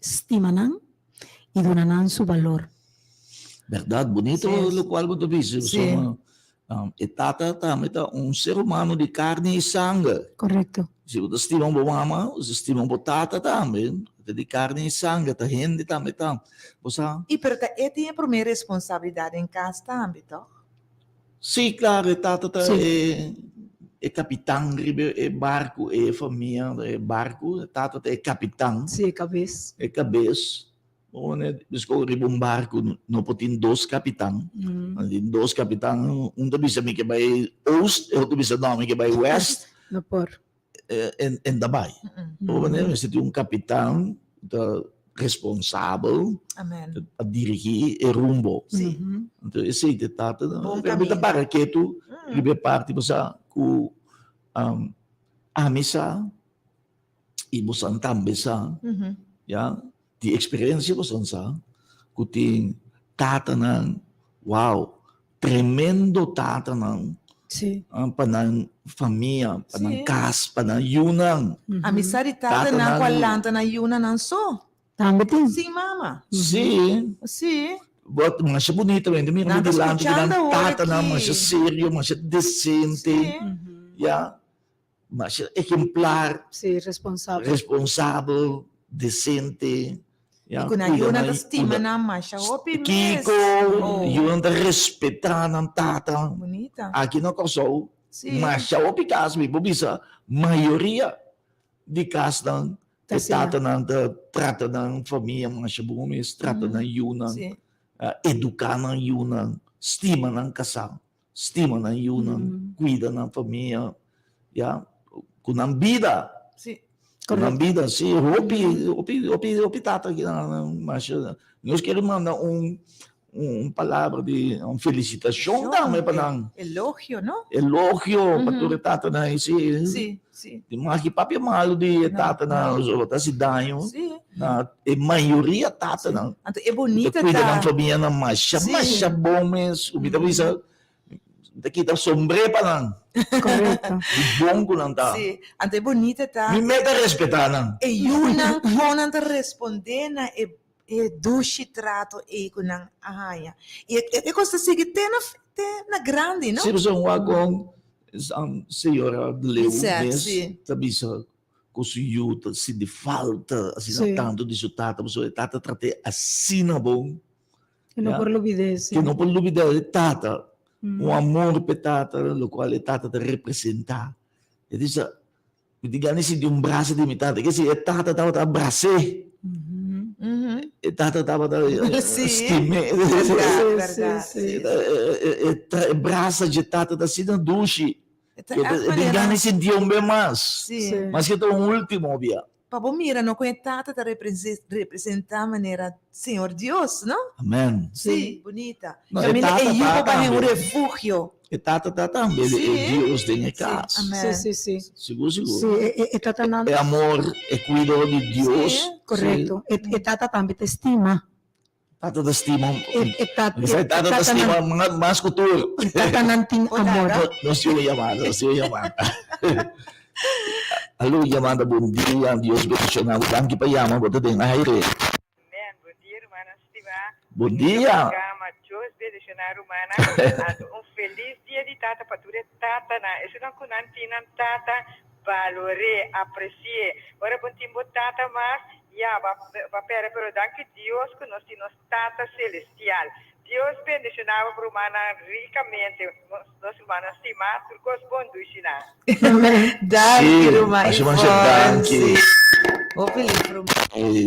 stima nan i duna nan su balor. Bèrdat, bunito Sí. lokual bo ta bisa. Sí. Pasobra e tata tambe ta un ser humano di karni i sanger. Korekto. Si bo ta stima bo mama, bo ta stima bo tata tambe. Ta di karni i sanger, ta hende tambe ta. Bo sa? I pero ta e tin e promé responsabilidat den kas tambe, tòg? Sí, klaro, e tata ta Sí. e e kapitan riba e barku, e famia, e barku, e tata ta e kapitan. Sí, e kabes. E kabes. Bo ne biskó riba un barku no por tin dos kapitan. Tin dos kapitan, un ta bisa mi ke bai oost, e otro bisa no mi ke bai west. No por. En ta bai. Bo ne mester tin un kapitan ku ta responsabel pa dirigí e rumbo. Anto esei ta e tata. Mi ta para ketu riba e parti pasobra ku ami sa i bosan tambe sa, ya, di experiencia bosan sa ku tin tatanan, wow, tremendo tatanan pa nan famia, pa nan kas, pa nan yunan. Ami sa di tatanan ku a lanta nan yunan nan so. Tambe tin. Sin mama. Sí. Sí. But masha bunita men, mira Nan ta dilanti di nan skuchando awor tatanan aki. masha serio, masha decente, ya. Masha ejemplar. Sí, responsabel. Responsabel, decente. I ku nan yunan ta stima nan masha hopi mes. Kiko, yunan ta respetá nan tata. Bunita. Aki na Kòrsou, masha hopi kas, mi por bisa mayoria di kasnan, e tatanan ta trata nan famia masha bon mes, trata nan yunan, eduká nan yunan, stima nan kasá. Stima nan yunan, cuida nan famia, ya, cu nan bida. Sí. Cu nan bida, sí. Hopi, hopi, hopi, hopi tata aki nan masha. Nos kere manda un, Un palabra di un felicitacion tambe pa nan. Elogio, no? Elogio pa tur e tatanan ei, si. Si, si. Di mas ki papia malu di e tatanan, so ta hasi daño na e mayoria tatanan. Anto e bonita ta. Cuida nan famianan masha, masha bon mes. Mi ta bisa, mi ta kita sombré pa nan. Correcto. Di bon cu nan ta. Si, anto e bonita ta. Mi meta respeta nan. E yunan, con nan ta responde na e E dushi trato ei ku nan a haña. I e kos ta sigui te na te na grandi, no? Si pasobra wak kon señora Leu mes ta bisa ku su yu ta sinti falta asina tantu di su tata pasobra e tata trat'é asina bon. Ke no por lubid'é, si. Ke no por lubid'é e tata. Un amor p'e tata, lokual e tata ta representá. E bisa, Mi tin gana di sinti un brasa di mi tata. Ke si e tata tabata abras'é. E tata tabata stim'é. E brasa dje tata ta asina dushi. E tin gana di sintié un be mas. Maske ta un ultimo bia. Pa bo mira no kon e tata ta representá manera Señor Dios, no? Amen. Sí, bunita. No, e tata ta tambe. Pa un refugio. E tata ta tambe e Dios den e cas. Sí, amen. Sí, sí, sí. Sigur, sigur. Sí, e tata nan. E amor, e cuido di Dios. Sí, correcto. E tata tambe ta estima. Tata ta stima. E tata, e tata ta stima mas ku tur. E tata nan tin amor. Nos tin un yamada, nos tin un yamada. Alo yamada, bon dia, Dios bendiciona bo. Danki pa yama, bo ta den aire. Amen. Bon dia rumannan stimá. Bon dia. Programa Dios bendiciona rumannan. Anto un feliz dia di tata pa tur e tatanan. Esunnan ku nan tin nan tata balor'é, apreci'é. Ora bo tin bo tata mas, Ya, bo a perde, pero danki Dios cu nos tin nos Tata Celestial. Dios bendiciona bo rumannan ricamente, nos rumannan stima, tur cos bon dushi nan. Danki ruman Asha masha Ivonne. danki. Sí. Hopi lief ruman.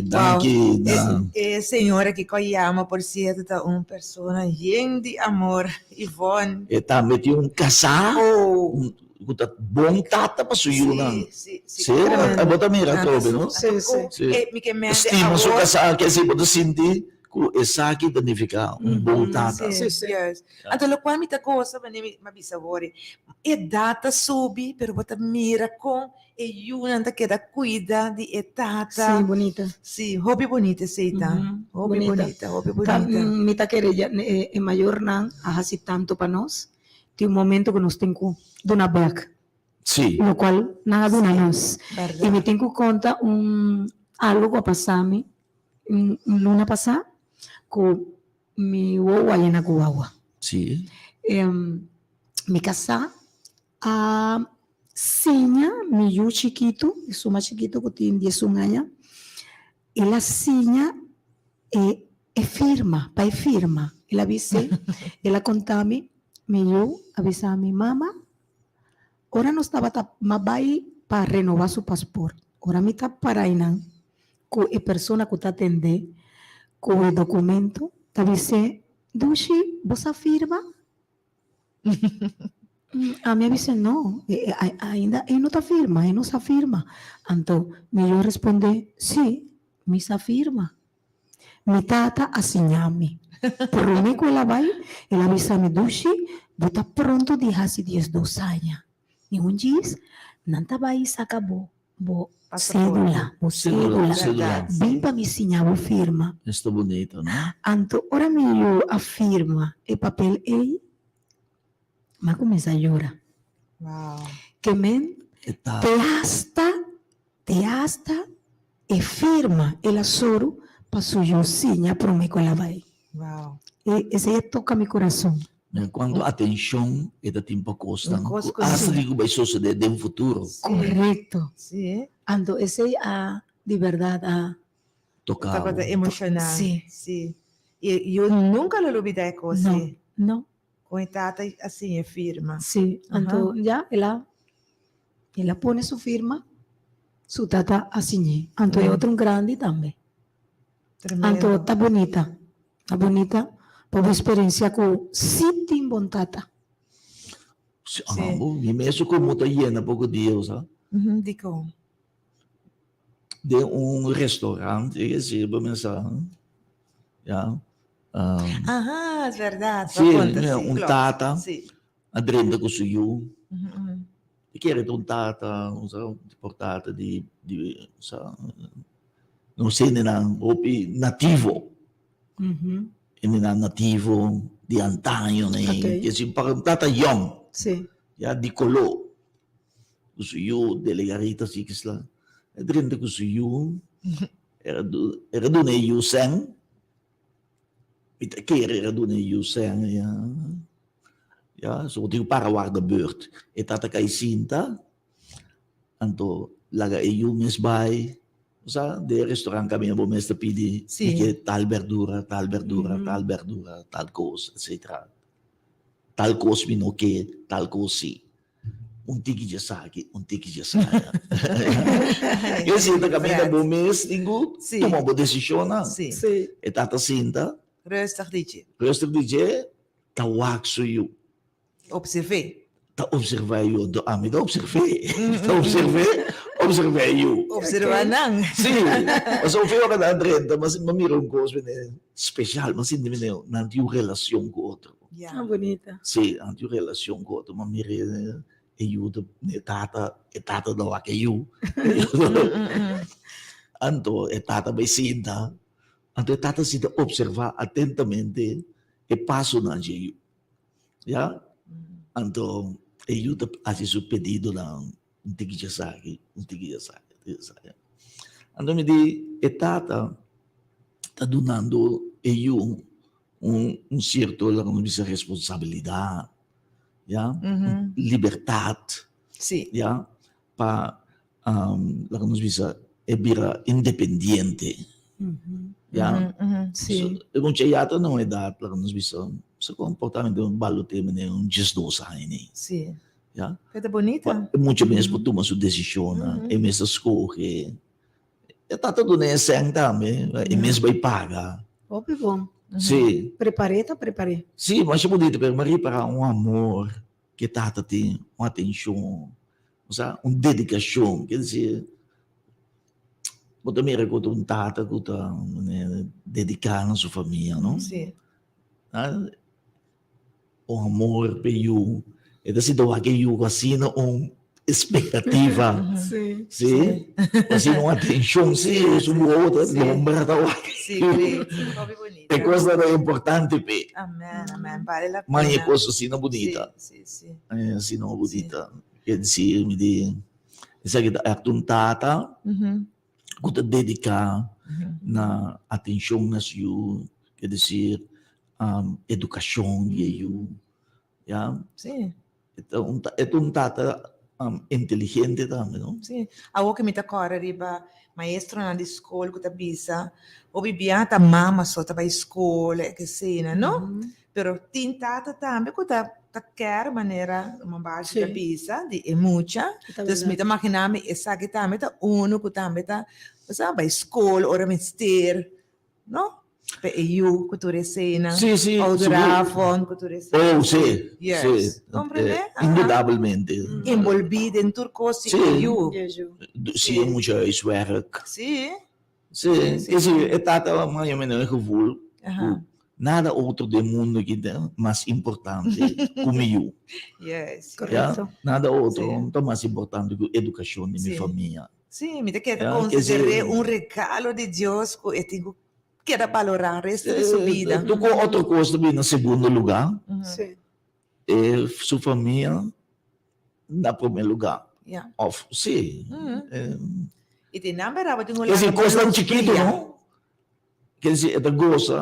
Danki Wow. na. E señora ki ko yama por cierto ta un persona yen di amor, Ivonne. E tambe tin un casá. Oh. Un Ku ta bon tata pa su yunan. Sí, sí, Sí, bo ta mira atrobe, no? Sí, sí. Sí. Eh, mi ke mende Stima su awor. kasá, ke si bo ta sinti ku esaki ta nifiká un bon tata. Sí, Sí, sí. juist. Anto lokual mi ta gosa wanneer mi a bisa awor, edat ta subi, pero bo ta mira kon e yunan ta keda kuida di e tata. Sí, bunita. Sí, hopi bunita esei ta. Hopi Bunita. bunita, hopi Ta, bunita. mi ta kere ya e mayornan a hasi tantu pa nos. Tin un momento ku nos tin ku duna bèk. Sí. Lokual nan a duna nos. Bèrdat. I mi tin ku konta un algu ku a pasa mi un luna pasá ku mi wowo a yena ku awa. Sí. Mi kasá a siña mi yu chikitu, esun mas chikitu ku tin diesun aña, el a siña e E firma, pa e firma. El a bis'é, el a konta mi, mi yu a bisa mi, Mama, ora nos tabata ma bai pa renobá su pasport, ora mi ta para einan ku e persona ku ta atendé ku e dokumento, ta bis'é, Dushi, bo sa firma? Ami a bisa no, ainda e no ta firma, e no sa firma. Anto mi yu a respondé, Sí, mi sa firma. Mi tata a siña mi. Promé ku el a bai, el a bisa mi, Dushi, bo ta pronto di hasi diesdos aña. Ni un djis, nan ta bai saka bo bo sédula, bo sédula. Bin pa mi siña bo firma. Esta bunito, no? Anto ora mi yu a firma e papel ei, mi a kuminsá yora. Ke men te hasta, te hasta E firma el a soru pa su yu siña promé ku el a bai. E esei a toka mi kurason. En kuantu atenshon e ta tin pa kosnan ku asta di ku bai sosodé den futuro. Korekto. Anto esei a di bèrdat a Toka bo. Tabata emoshoná. Sí. Sí. I yu nunka lo lubidá e kos ei. No, no. Kon e tata a siña e firma. Sí. Anto ya el a El a pone su firma, su tata a siñ'é. Anto e otro un grandi tambe. Anto ta bunita, ta bunita pa bo experiencia cu si tin bon tata. Sí, mi mes como ta yena poco dia, bo sa. Dicon? Den un restaurant, e ke sirba mesa, ya. Um, Aha, is bèrdat. Sí, Bo a konta, sí, un klopt. tata Sí. a drenta ku su yu. E kere ta un tata, un sa, por tata di, di, sa, nos hendenan hopi nativo. Hendenan nativo di antaño, ne. Ok. Ke si pa un tata yong. Ya, di koló. Ku su yu, delegarita si kisla. E drenta ku su yu, era du, era duna e yu sèn. Mi ta kere era duna e yu sèn, ya. Ya, so bo tin ku para warda beurt. E tata kai sinta, anto laga e yu mes bai. Bo sa, den e restaurant kaminda bo mes ta pidi Sí. di ke tal berdura, tal berdura, tal berdura, tal kos, etcetera. Tal kos mi no ke, tal kos si. Un tiki dje esaki, un tiki dje esaya. E sinta kaminda bo mes tin ku tuma bo desishonnan. E tata sinta. Rustig di dje. Rustig di dje, ta wak su yu. Observ'é. Ta observá e yu. Anto ami ta observ'é. Ta observ'é, observá e yu. Observá nan. Sí. Pasobra hopi ora nan drenta, mi a mira un kos speshal, mi a sinti nan tin un relashon ku otro. Ja. Ah, bunita. Sí, nan tin un relashon ku otro. Mi a mira e yu ta e tata, e tata ta wak e yu. Anto e tata bai sinta, anto e tata sinta observá atentamente e pasonan dje yu. Ya, anto e yu ta hasi su pedidonan, un tiki djesaki, un tiki djesaki, un tiki djesaki. Anto mi di e tata ta dunando e yu un un cierto laga nos bisa responsabilidad ya libertad Sí. ya pa laga nos bisa e bira independiente ya Sí. e mucha ya ta na un edad laga nos bisa sa comportamento un balote manera un diesdos aña ni Sí. ya Pero ta bonita. e mucha mes por tuma su decisionnan e mes ta scoge E tata duna e sèn tambe, e mes bai paga. Hopi bon. Sí. Prepar'é ta prepar'é. Sí, masha bunita, pero mi a ripará un amor ku e tata tin, un atenshon, osea, un dedikashon. Ker disi, bo ta mira ku ta un tata ku ta dediká na su famia, no? Sí. Un amor p'e yu. E ta sinti wak e yu ku asina un espektativa. Sí. Sí. Asina un atenshon. Sí, su wowo ta lombra ta wak e yu. E kosnan ta importante p'e. Amen, amen. Bale la Ma e pena. kos asina bunita. Sí, sí, sí. Asina bunita. Ke disi mi di esaki ta ègt un tata ku ta dediká na atenshon na su yu. Ke disi edukashon di e yu, ya. Sí. E ta un e ta un tata inteligente tambe, no? Sí. Awor ku mi ta kòrda riba maestronan di skol ku ta bisa, hopi bia ta mama so ta bai skol e kesina, no? Pero tin tata tambe ku ta ta kèr manera Ruman Bashi ta bisa di e mucha. Dus mi ta maginá mi esaki tambe ta unu ku tambe ta, bo sa, bai skol ora mester, No? Pe e yu ku tur eseinan. Sí, sí. Ouderavond ku tur eseinan. Oh, sí. Yes. Sí. Comprende? Aha. Indudabelmente. Envolví den tur kos di e yu. Sí, e mucha huiswerk. Sí. Sí. Sí, sí. E tata mas o menos e gevoel ku nada otro den mundo aki ta mas importante ku mi yu. Yes. Ya? Nada otro ta mas importante ku edukashon di mi famia. Sí, mi ta keda konsider'é un regalo di Dios ku e tin ku keda balorá resto di su bida. Tur ku otro kos ta bini na segundo lugá, e su famia na promé lugá. Òf sí. I tin nan bèrdat bo tin ku Ke si laga bo kosnan lus chikitu bria. no, ke si e ta gosa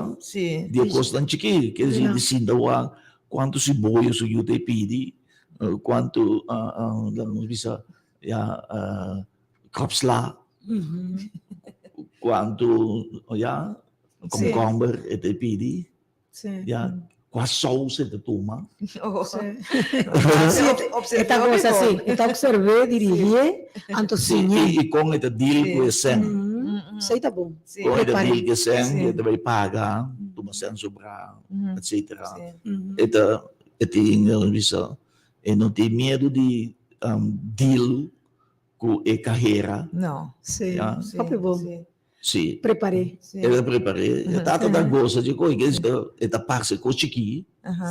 di e kosnan chikí, ke si di sinta wak kuantu siboyo su yu ta e pidi, kuantu laga nos bisa ya kòpsla, kuantu ya komkomber e ta e pidi. Ya, kua sous e ta tuma. E ta gosa si, e ta observ'é, dirigié, anto siñ'é. I kon e ta deal ku e sèn. Esei ta bon. Kon e ta deal ku e sèn, e ta bai paga, tuma sèn sobrá, etsetera. E ta, e tin, bisa, e no tin miedu di deal ku e kahera. No. Sí, hopi bon. Si. Prepar'é. Si. E ta prepar'é. E tata ta gosa dje kos, e ta parse kos chikí.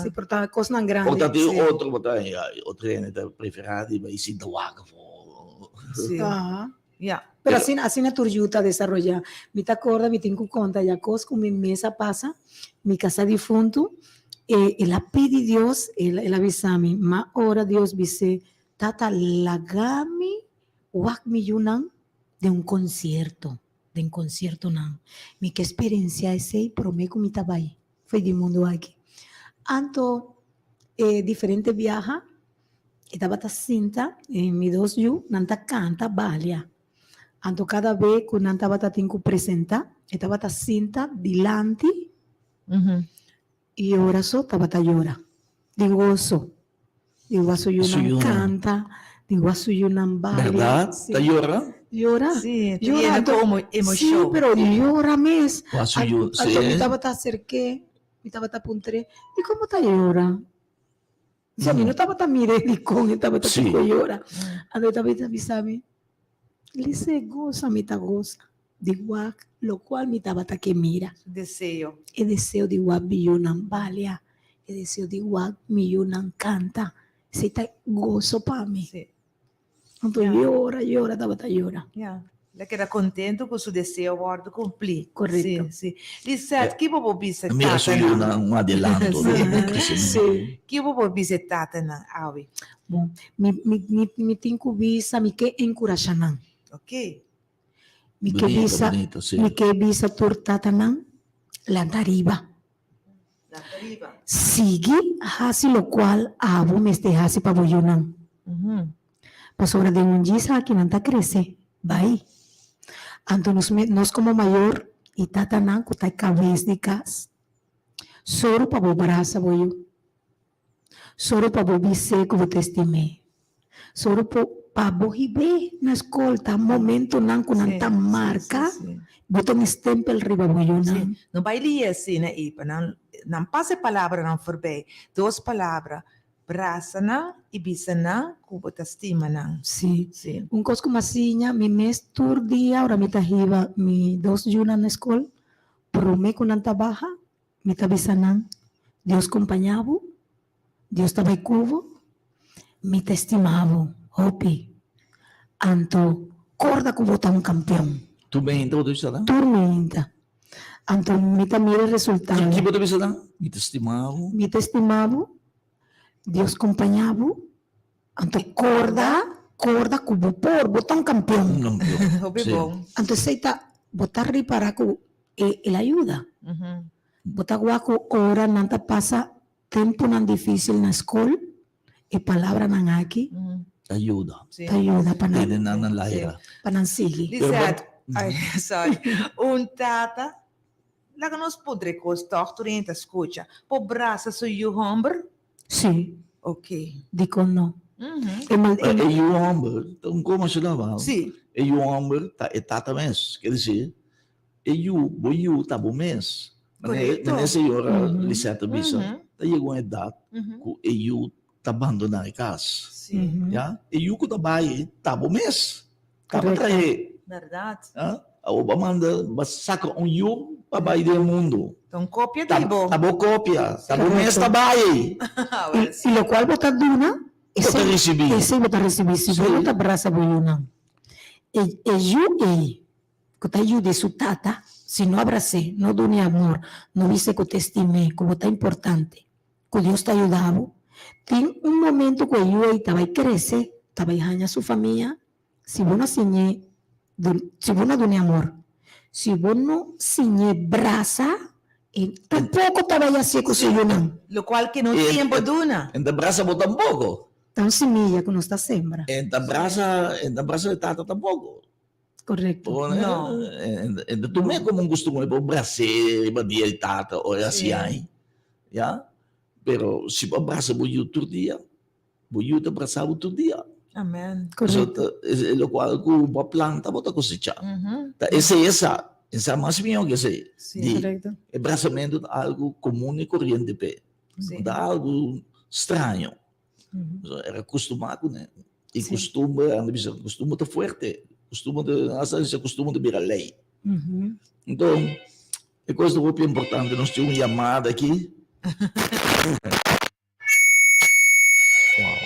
Si, pero ta kosnan grandi. Por ta tin otro, por ta otro hende ta preferá di bai sinta wak afó. Si. Ya. Pero asina, asina tur yu ta desaroyá. Mi ta korda, mi tin ku konta ya kos ku mi mes a pasa. Mi kasá difuntu, e el a pidi Dios, el el a bisa mi, ma ora Dios bis'é, Tata laga mi wak mi yunan den un konsierto, den konsiertonan. Mi ke sperensiá esei promé ku mi ta bai fo'i di mundu aki. Anto e diferente biaha e tabata sinta e mi dos yu nan ta kanta balia. Anto kada be ku nan tabata tin ku presentá e tabata sinta dilanti i yora so tabata yora di goso. Di wasu yunan kanta, di wasu yunan balia. Berdad? Ta yora? Yora. Sí, ta Yora, yena anto, ku sí, emoshon. pero yora mes. Wasu yu, Anto mi sí. tabata aserk'é, mi tabata puntr'é, dikon bo ta yora? Osea, mi no tabata mir'é dikon e tabata Sí. ku yora. Anto e tabata bisa mi, Lise, gosa mi ta gosa di wak lokual mi tabata ke mira. Su deseo. E deseo di wak mi yunan balia, e deseo di wak mi yunan kanta, esei ta goso pa mi. Sí. Anto yora, yora tabata yora. Ya. El a keda kontentu ku su deseo wòrdu kumplí. Korekto. Sí, sí. Lisette, ki bo por bisa e Mira su tatanan? yunan un adelanto Sí. di kresementu. Ki bo por bisa e tatanan awe? Bon, mi, mi, mi, mi tin ku bisa, mi ke enkurashá nan. Ok. Mi ke Bunito, bisa, bunito, sí. mi ke bisa tur tatanan, lanta riba. Lanta riba. Sigui hasi lokual abo mester hasi pa bo yunan. Pasobra den un djis aki nan ta krese bai. Anto nos me, nos komo mayor i tatanan ku ta e kabes di kas, soru pa bo brasa bo yu. Soru pa bo bis'é ku bo ta estim'é. Soru po pa bo hib'é na skol. Ta momentonan ku nan ta marka, bo ta un stempel riba bo yunan. Sí. No bai lié asina ei pa nan nan pasa e palabranan forbei. Dos palabra, brasa nan i bisa nan ku bo ta stima nan. Sí. Sí. Un kos ku mi a siña mi mes tur dia ora mi ta hiba mi dos yunan na skol, promé ku nan ta baha, Mi ta bisa nan, Dios kompañá bo, Dios ta bai ku bo, mi ta estimá bo hopi. Anto korda ku bo ta un kampion. Tur meinta bo ta bisa nan? Tur meinta. Anto mi ta mira e resultado. Ki bo ta bisa nan? Mi ta estimá bo. Mi ta estimá bo, Dios kompañá bo, anto korda, korda ku bo por, bo ta un kampion. Un kampion, Hopi sí. bon. Anto esei ta, bo ta ripará ku E el a yuda. Bo ta wak ku ora nan ta pasa tempunan difísil na skol, e palabranan aki Ta yuda. ta yuda pa nan Tene nan na laira. pa nan sigui. Lisette, ay, sorry. Un tata, laga nos puntra e kos tòg, tur hende ta skucha. Por brasa su yu hòmber? Sí. Ok. Dikon no? E mal E yu hòmber, ta un koma asina laba. Sí. E yu hòmber ta e tata mes. Ker disi, E yu, bo yu ta bo mes. Korekto. Mane señora Lisette a bisa, ta yega un edat ku e yu ta bandoná e kas. Sí. Ya, e yu ku ta bai ta bo mes. Ta bo Korekto. trahe. Bèrdat. Awor bo a manda, bo a saka un yu pa bai den mundu. Ta un kopia di bo. Ta bo kopia. Ta bo mes ta bai. I lokual bo ta duna, Bo ta risibí. esei bo ta risibí. Si bo no ta brasa bo yunan, e yu ei ku ta yuda su tata, si no abras'é, no dun'é amor, no bis'é ku ta estim'é, ku bo ta importante, ku Dios ta yuda bo, tin un momento ku e yu ei ta bai krese, ta bai haña su famia, si bo no siñ'é, si bo no dun'é amor, si bo no siñ'é brasa, e tampoko ta bai hasié ku su yunan. Lokual ke no tin bo duna. E ta brasa bo tampoko. Ta un similla ku nos ta sembra. E ta brasa, e ta brasa e tata tampoko. Correcto. Bo No. E ta tum'é como un costumbre bo bras'é riba dia di tata ora hasi ai, ya. Pero si bo a brasa bo yu tur dia, bo yu ta brasa bo tur dia. Amen. Correcto. So ta locual cu bo a planta bo ta cosecha. Ta esei e sa, e sa mas mihó ke esei. Sí. Di Correcto. e brasamento ta algo comun y corriente p'e. Sí. No ta algo straño. Era costumá kuné. I kustumber, anda bisa, kustumber ta fuerte. Kustumber ta, hasta bisa kustumber ta bira lei. Anto, e kos ta hopi importante, nos tin un yamada aki. Wow.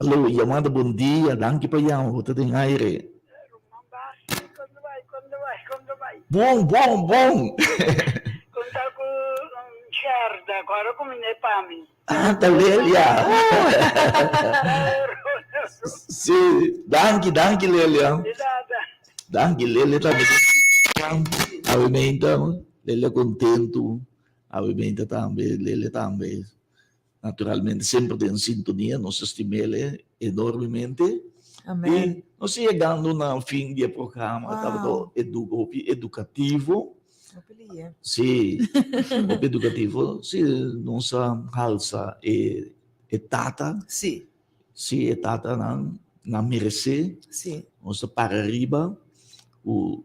Aló, yamada, bon dia, danki pa yama, bo ta den aire. Ruman Basi, kon ta bai, kon ta bai, kon ta bai? Bon, bon, bon. Kon ta ku Gerda, ku ora ku mi ne pa mi? Ah, ta Lelia. Sí, danki, danki Lelia. Di nada. Danki Lelia tambe. Awe meinta, Lelia kontentu. Awe meinta tambe, Lelia tambe. Naturalmente semper den sintonia, nos ta stim'el enormemente. Amen. I nos ta yegando na fin di e programa. Wow. Tabata edu hopi edukativo. Hopi liye. Sí, hopi edukativo. Sí, nos a halsa e e tata. Sí. Sí, e tatanan nan meresé. Sí. Nos ta para riba ku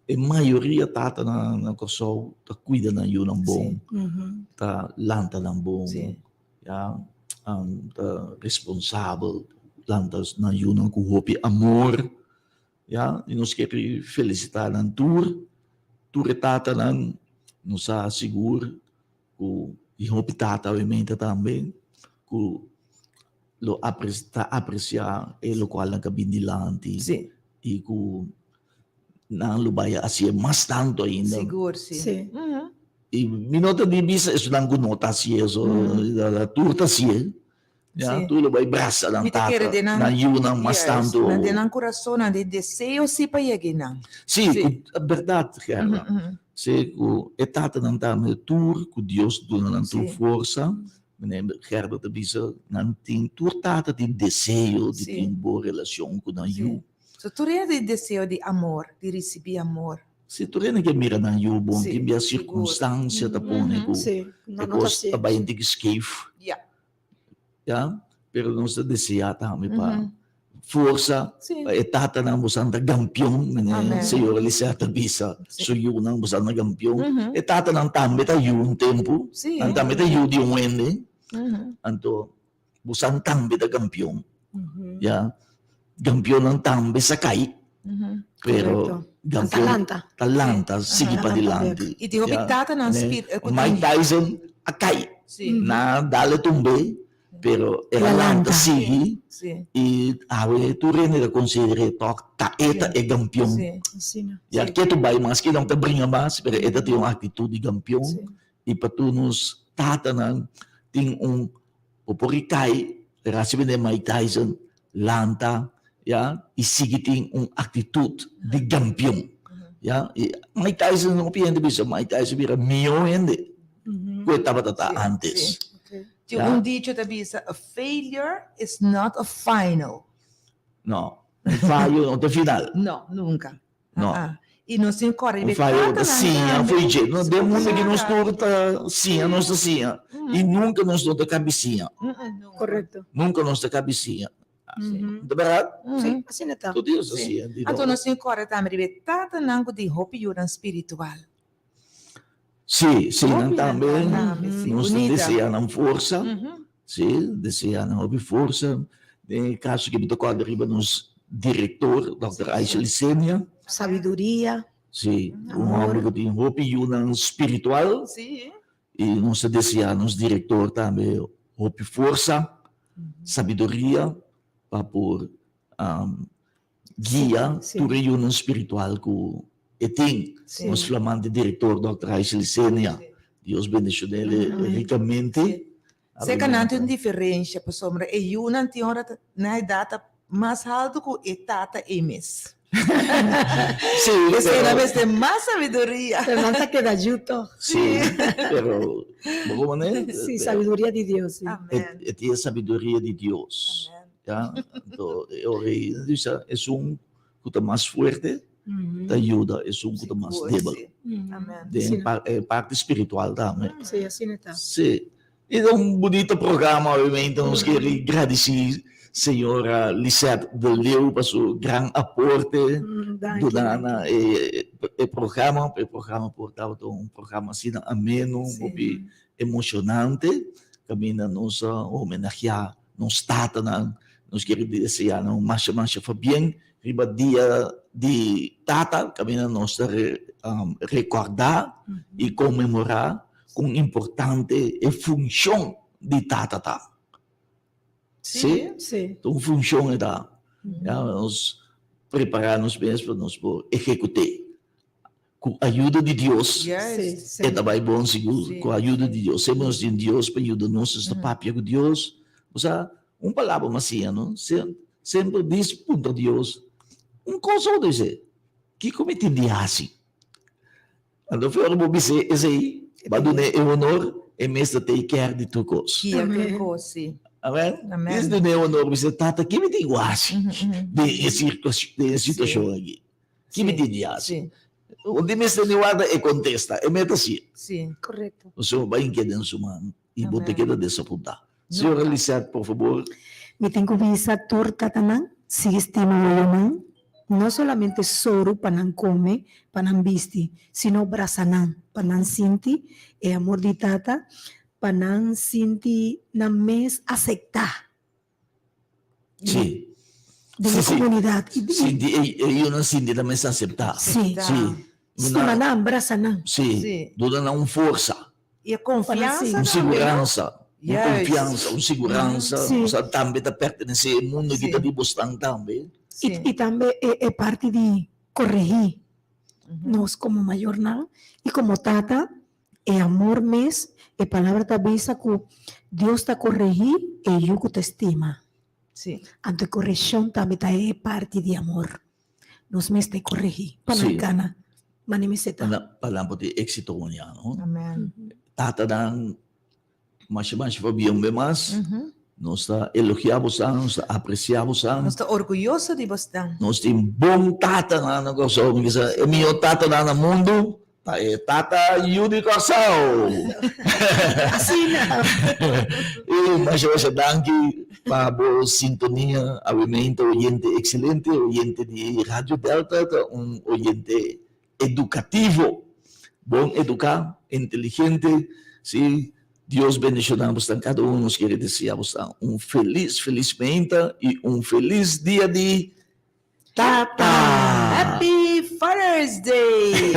E mayoria tata na na Kòrsou ta kuida nan yunan bon, ta lanta nan bon, ya, ta responsabel, lanta nan yunan ku hopi amor, ya. I nos ke felisitá nan tur, tur e tatanan, nos sa sigur ku tin hopi tata obviamente tambe ku lo ta apresiá e lokual nan ka bin dilanti i ku Nan lo bai hacié mas tanto ainda. Sigur, si. Sí. I mi no ta di bisa esunnan ku no ta hacié eso, tur ta hacié. Ya, Sí. tur lo bai brasa nan Mi ta kere tata, den nan, nan yunan mas yes, tanto. nan den nan kurason, nan den deseo si pa yega einan. Sí, Sí. ku bèrdat, Gerda. Sí, ku e tatanan tambe tur ku Dios duna nan tur Sí. forsa. Meneer Gerda ta bisa nan tin, tur tata tin deseo di Sí. tin bon relashon ku nan Sí. yu. So tur hende tin deseo di amor, di risibí amor. Si tur hende ke mira nan yu bon, Sí, tin bia sigur. sirkunstansia ta pone ku Sí, e nan no ta kos así. ta bai un tiki skeef. Ya. Ya, pero nos ta deseá tambe pa forsa, Sí. pa e tatanan bosan ta gampion, mene Amen. señora Lisette ta bisa, Sí. su yunan bosan ta gampion. E tatanan tambe ta yu un tempu, Sí. nan tambe ta yu di un hende, anto Bosan tambe ta campeon. Ya. Campeonnan tambe sa cai. Pero campeon Talanta. ta lanta, sigui padilanti. I tin hopi tatanan spir ku tin. Mike Tyson a cai. Na dale tumbe, pero el a lanta sigui. I awe tur hende ta consider'é tok ta e ta e campeon. Ya ketu bai maske nan ta bringa mas, pero e ta tin un actitud di campeon. I pa tur nos tatanan tin un Bo por rikai, rasi bende Mike Tyson, lanta, ya, i sigui tin un aktitut di kampion, ya. I Mike Tyson, hopi hende bisa Mike Tyson bira mihó hende ku e tabata ta ántes. Tin un dicho ta bisa, a failure is not a final. No, un fayo no ta final. No, nunka. No. Ah, I nos tin kòrda Un riba e fayo ta tatanan siña tambe. fo'i dje. No, den mundu aki nos Siña. tur ta siña, nos ta siña. I nunka nos no ta kabi siña. Nunka. Korekto. Nunka nos ta kabi siña. Ta bèrdat? Sí, asina ta. Tur dia nos ta Sí. siña di Anto nobo. nos tin kòrda tambe riba e tatanan ku tin hopi yunan spiritual. Sí, sí, nan Hopi tambe. tambe, sí. Nos ta Bunita. desea nan forsa. Sí, desea nan hopi forsa. Den e kaso ke mi ta kòrda riba nos direktor, dòkter Aisha Licenia. Sabiduria. Sí, un hòmber ku tin hopi yunan spiritual. Sí. I nos ta desea nos direktor tambe hopi forsa, sabiduria pa por guia tur e yunan spiritual ku e tin. Nos flamante direktor dòkter Aisha Licenia, Dios bendishon'el rikamente. Seka nan tin un diferensha pasobra e yunan tin ora ta na edat ta mas haltu ku e tata ei mes. Sí, Esei nan pero mester mas sabiduria. Pero nan ta keda yu tog. Sí, pero bo komo ne? Sí, sabiduria di Dios, sí. Amen. E tin e sabiduria di Dios. Amen. Ya, anto e ora ei bisa esun ku ta mas fuerte ta yuda esun ku ta mas Sigur, debel. sí. Amen. Den e parti spiritual tambe. Sí, asina ta. Sí. E ta un bunito programa, obviamente nos kere gradisí señora Lisette de Leeuw pa su gran aporte duna na e programa. E programa por tabata un programa asina ameno, hopi emocionante, kaminda nos a homenageá nos tatanan. Nos kere deseá nan masha masha fabien. Riba dia di tata kaminda nos ta rekordá i konmemorá kon importante e funshon di tata ta. Sí? Sí. Ta un funshon e ta. Ya, nos prepará nos mes pa nos por ehekut'é. Ku ayuda di Dios e ta bai bon sigur. Ku ayuda di Dios. Semper nos tin Dios pa yuda nos, nos ta papia ku Dios. Osea, un palabra mas siña no, semper dis puntra Dios un kos otro esei, kiko mi tin di hasi? Anto fe ora bo bis'é esei, bo a dun'é e honor, e mes ta take care di tur kos. Kia tur kos, si. Amen. Dis dun'é e honor, bis'é, Tata, ki mi tin ku hasi den e situashon aki? Ki mi tin di hasi? Un di mester ni warda e kontesta, e meta si. Sí. Korekto. Pasobra bo a hink'é den su man i bo ta keda desapuntá. Señora Lisette, por fabor. Mi tin ku bisa tur tatanan, sigui stima yoyonan, no solamente soru pa nan kome, pa nan bisti, sino brasa nan, pa nan sinti e amor di tata, pa nan sinti nan mes asektá. Sí. Den e komunidat. Sinti, e yunan sinti nan mes aseptá. Sí. Sí. Stima nan, brasa nan. Sí. Duna nan un forsa. I e konfiansa Un tambe, no? siguransa. Un Juist. konfiansa, un siguransa. Sí. Osea, tambe ta pertenesé e mundo ki ta di bosnan tambe. Sí. I tambe e parti di koregí nos komo mayornan i komo tata. E amor mes, e palabra ta bisa ku Dios ta koregí e yu ku ta stima. Sí. Anto e korekshon tambe ta e parti di amor. Nos mester koregí pa nan Sí. gana mane mester ta. Pa nan, pa nan por tin éksito mañana, no? Amen. Tatanan masha masha pabia un be mas. Nos ta elogiá bosan, nos ta apresiá bosan. Nos ta orguyoso di bosnan. Nos tin bon tatanan na Kòrsou. Mi kisa e mihó tatanan na mundu ta e tata yu di Kòrsou. Asina. I masha masha danki pa bo sintonia. Awe ta oyente ekselente, oyente di Radio Delta ta un oyente edukativo, bon eduká, inteligente, sí. Dios bendiciona bosnan cada uno, nos quiere desea bosnan un feliz, feliz meinta y un feliz dia di Tata! Happy Father's Day!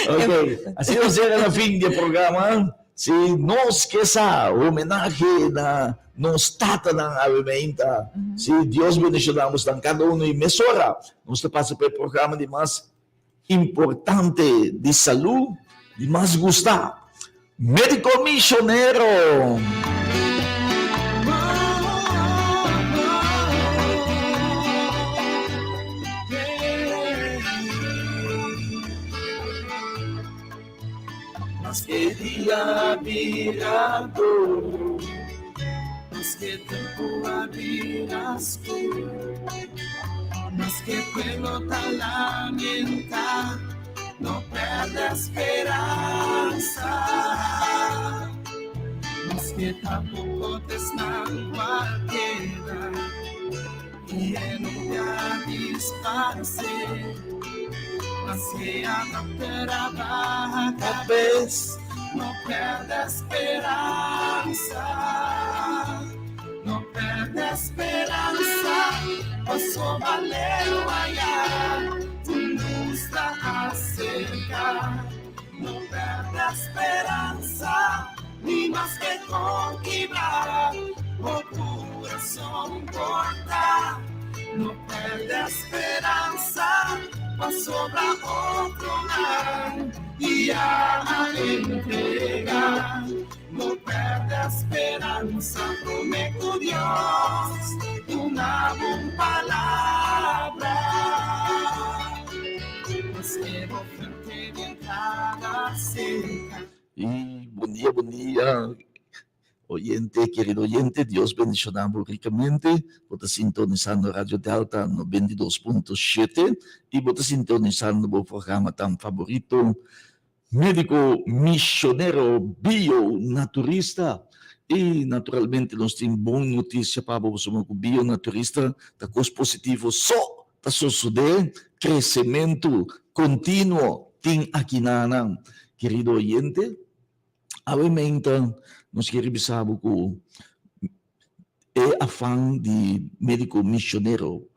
Ok, asina nos yega na fin di e programa. Si nos ke sa homenahe na nos tatanan awe meinta, si Dios bendiciona bosnan cada uno y mesora nos ta pasa pa e programa di mas Importante di salú di mas gustá, Médiko Misionero! Maske dia bira duru, maske tempu a bira skur, maske pueblo ta lamentá, no pèrdè speransa. Maske ta poko t'esnan ku a keda, i e no ta disparsé. Maske a dòkter a baha kabes, no pèrdè speransa. No pèrdè speransa, pasobra leu ayá tu lus ta aserká. No pèrdè speransa, ni maske kon kibrá bo kurason por ta. No pèrdè speransa, pasobra otronan ya a entregá. No pèrdè speransa, promé ku Dios duna bo un palabra. Maske bo frente di entrada serka. Y bon dia, bon dia, oyente, kerido oyente, Dios bendiciona bo ricamente. Bo ta sintonisando Radio Delta 92.7 y bo ta sintonisando bo programa tan favorito, Médico misionero bionaturista y naturalmente nos tin bon noticia pa bo pasobra cu bionaturista ta cos positivo so ta sosode, crecemento continuo tin akinanan. Kerido oyente, awe meinta nos kier bisa bo cu e afan di Médico Misionero.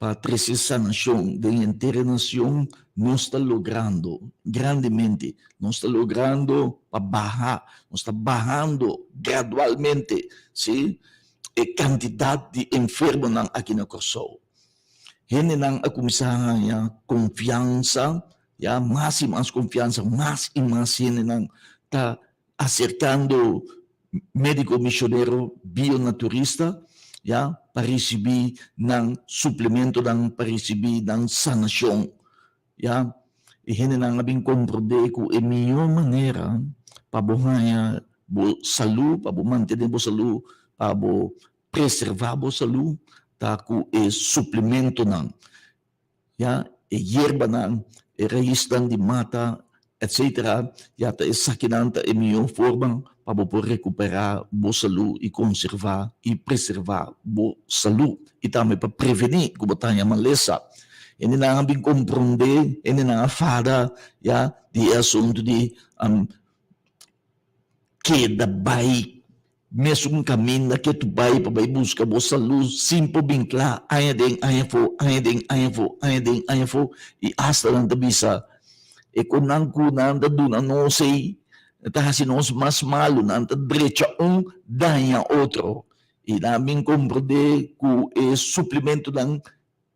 pa trese sanashon den henter e nacion, nos ta logrando grandemente. Nos ta logrando pa baha, nos ta bahando gradualmente, si, e cantidad di enfermonan aki na Kòrsou. Hendenan a kuminsá haña konfiansa, ya, mas i mas konfiansa, mas i mas hendenan ta aserkando médiko misionero bionaturista, ya, pa risibí nan suplementonan, pa risibí nan sanashon, ya. E hendenan a bin komprondé ku e mihó manera pa bo haña bo salú, pa bo mantené bo salú, pa bo preservá bo salú, ta ku e suplementonan. Ya, e yerbanan, e raisnan di mata, etcetera, ya ta esakinan ta e mihó forma pa bo por rekuperá bo salú i konservá i preservá bo salú i tambe pa prevení ku bo ta haña malesa. Hendenan a bin komprondé, hendenan a fada ya di e asuntu di keda bai Mesun kaminda ke tu bai pa bai buska bo salú sin por bin kla aña den aña afó, aña den aña afó, aña den aña afó i asta nan ta bisa e konan ku nan ta duna nos ei ta hasi nos mas malu, nan ta drecha un daña otro i nan a bin komprondé ku e suplimentonan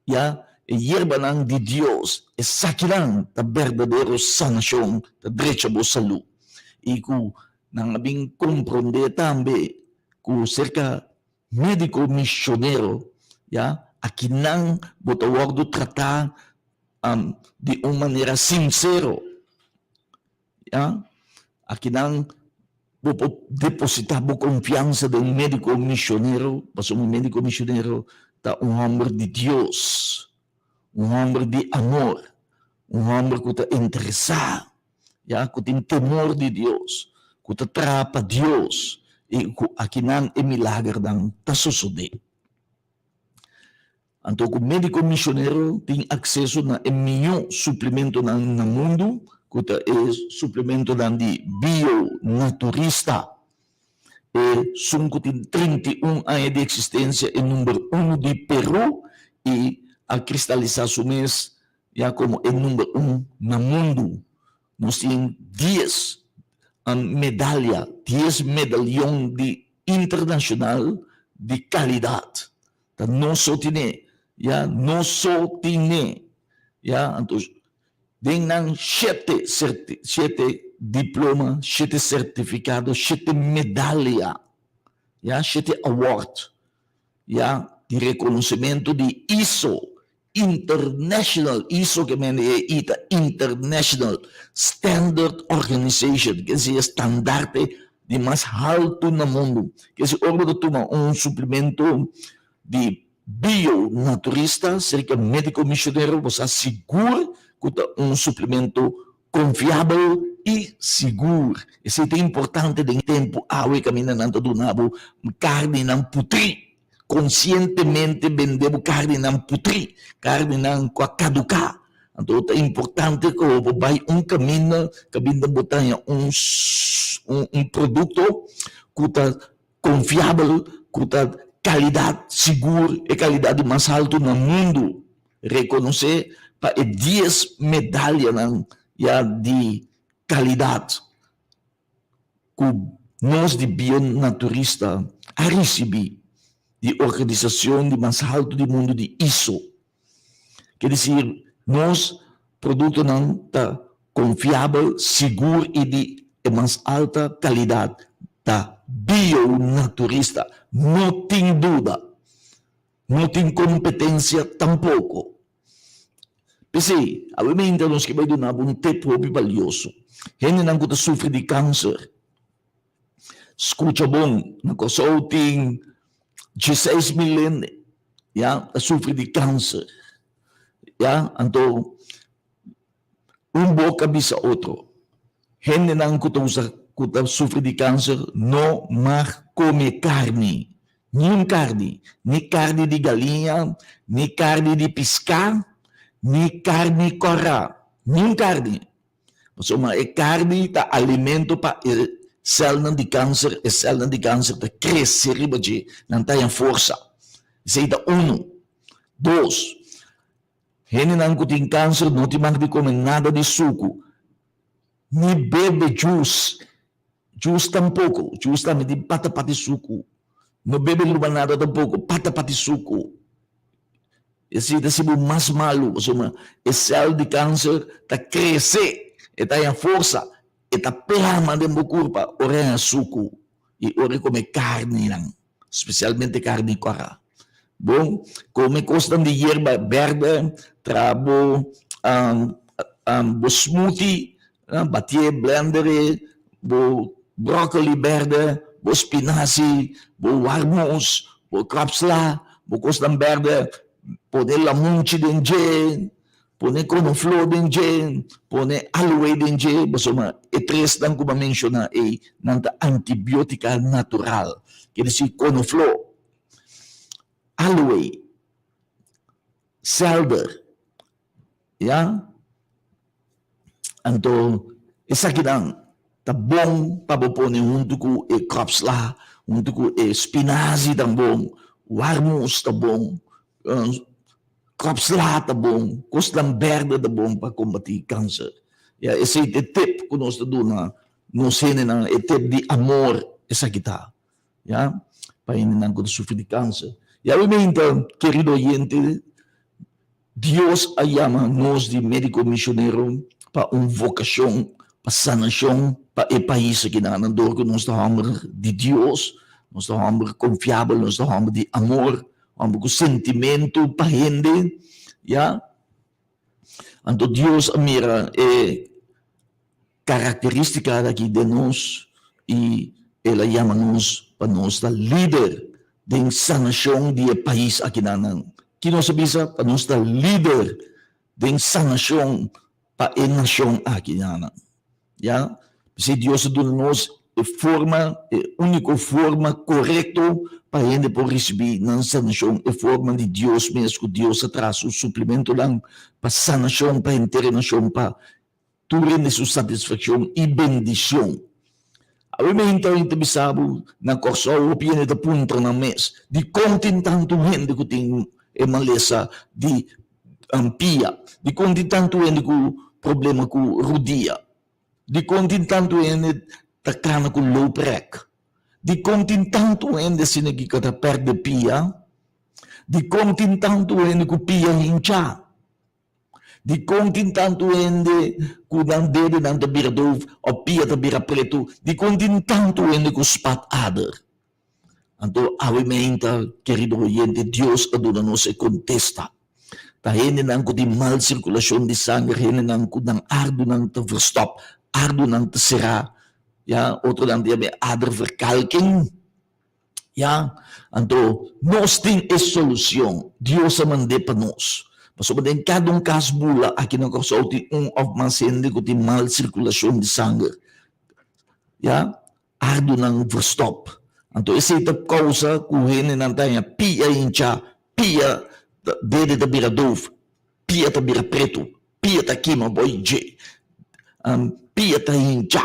ya e yerbanan di Dios esakinan ta berdadero sanashon ta drecha bo salú i ku Nan a bin komprondé tambe ku serka médiko mishonero, ya, akinan bo ta wòrdu tratá di un manera sinsero, ya, akinan bo por depositá bo konfiansa den un médiko mishonero, pasobra un médiko mishonero ta un hòmber di Dios, un hòmber di amor, un hòmber ku ta interesá. ya ku tin temor di Dios, ku ta traha pa Dios i ku akinan e milagernan ta sosodé. Anto ku médiko mishonero tin akseso na e mihó suplimentonan na mundu, ku ta e suplimentonan di bionaturista, esun ku tin 31 aña di eksistensia, e number uno di Perú i a kristalisá su mes Ya komo e number un na mundu, nos tin dies medalia, dies medalion di internashonal di kalidat. Ta nos so tine, ya, nos so tine, ya. Anto den nan shete shete diploma, shete sertifikado, shete medalia, ya, shete award, ya, di rekonosementu di ISO International, ISO ke mende e I ta International Standard Organization, ke si e standarte di mas haltu na mundu. Ke si ora bo ta tuma un suplemento di bio-naturista serka mediko misionero bo sa sigur ku ta un suplemento konfiabel i sigur. Esei ta importante den e tempu awe kaminda nan ta duna bo karninan putrí. Konsientemente bende bo karninan putrí, karninan ku a kaduká. Anto ta importante ku bo bai un kaminda kaminda bo ta haña un un produkto ku ta konfiabel, ku ta kalidat sigur, e kalidat di mas haltu na mundu, rekonosé pa e dies medalianan ya di kalidat. ku nos di bionaturista a risibí di organisashon di mas haltu di mundu di ISO. Ke desir, nos produktonan ta konfiabel, sigur i di e mas alta kalidat. Ta bionaturista, no tin duda. No tin kompetensia tampoko. P'esei, awe meinta nos ke bai duna bo un tep hopi balioso. Hendenan ku ta sufri di kanser, skucha bon, na Kòrsou tin dieseis mil hende, ya, ta sufri di kanser, ya. Anto un boka bisa otro, hendenan ku ta usa, ku ta sufri di kanser no mag kome karni. Niun karni, ni karni di galiña, ni karni di piská, ni karni kòrá, niun karni. Pasobra e karni ta alimento pa e sèlnan di kanser, e sèlnan di kanser ta krese riba dje, nan ta haña forsa. Esei ta unu. Dos. Hendenan ku tin kanser no tin mag di kome nada di suku, ni bebe djus, djus tampoko, djus tambe tin pata pati suku, no bebe lumanada tampoko, pata pati suku. Esei ta hasi bo mas malu, pasobra e sèl di kanser ta krese, e ta haña forsa, e ta plama den bo kurpa ora e haña suku i ora e kome karninan. Spesialmente karni kòrá. Bon, kome kosnan di yerba bèrdè, traha bo bo smoothie, batié, blender e, bo bròkoli bèrdè, bo spinasi, bo warmos, bo krapsla, bo kosnan bèrdè, pone lamunchi den dje. Pone konofló den dje, pone aloe den dje, pasobra e tresnan ku bo a menshoná ei, nan ta antibiótika natural. Ke desir konofló, aloe, sèlder, ya. Anto esakinan ta bon pa bo pone huntu ku e kòpsla, huntu ku e spinazi ta bon, warmus ta bon. Kòpsla ta bon, kosnan bèrdè ta bon pa kombatí kanser. Ya, esei ta e tip ku nos ta duna nos hendenan, e tip di amor esaki ta, ya, pa hendenan ku ta sufri di kanser. Ya obviamente, kerido oyente, Dios a yama nos di médiko misionero pa un vokashon, pa sanashon pa e pais akinan, dor ku nos ta hòmber di Dios, nos ta hòmber konfiabel, nos ta hòmber di amor, Homber ku sentimentu pa hende, ya. Anto Dios a mira e karakteristika aki den nos i El a yama nos pa nos ta lider den sanashon di e pais akinan. Ki nos a bisa? Pa nos ta lider den sanashon pa e nashon akinan. Ya, p'esei Dios a duna nos e forma, e úniko forma korekto pa hende por risibí nan sanashon, e forma di Dios mes, ku Dios a traha su suplimentonan pa sanashon pa henter e nashon, pa tur hende su satisfakshon i bendishon. Awe mi hinta mi ta bisa bo, na Kòrsou hopi hende ta puntra nan mes, dikon tin tantu hende ku tin e malesa di pia? Dikon tin tantu hende ku problema ku rudia? Dikon tin tantu hende ta kana ku looprek? Dikon tin tantu hende asina ki ka ta pèrdè pia? Dikon tin tantu hende ku pia hinchá? Dikon tin tantu hende ku nan dedenan ta bira doof òf pia ta bira pretu? Dikon tin tantu hende ku spat ader? Anto awe meinta, kerido oyente, Dios a duna nos e kontesta. Ta hendenan ku tin mal sirkulashon di sanger, hendenan ku nan ardunan ta verstòp, ardunan ta será, ya, otronan ta yama e aderverkalking. Ya, anto nos tin e solucion. Dios a mand'é pa nos. Pasobra den cada un cas bula aki na Kòrsou tin un òf mas hende ku tin mal sirkulashon di sanger. Ya, ardunan verstòp. Anto esei ta kousa ku hendenan ta haña pia hinchá, pia dede ta bira doof, pia ta bira pretu, pia ta kima boi dje, pia ta hinchá,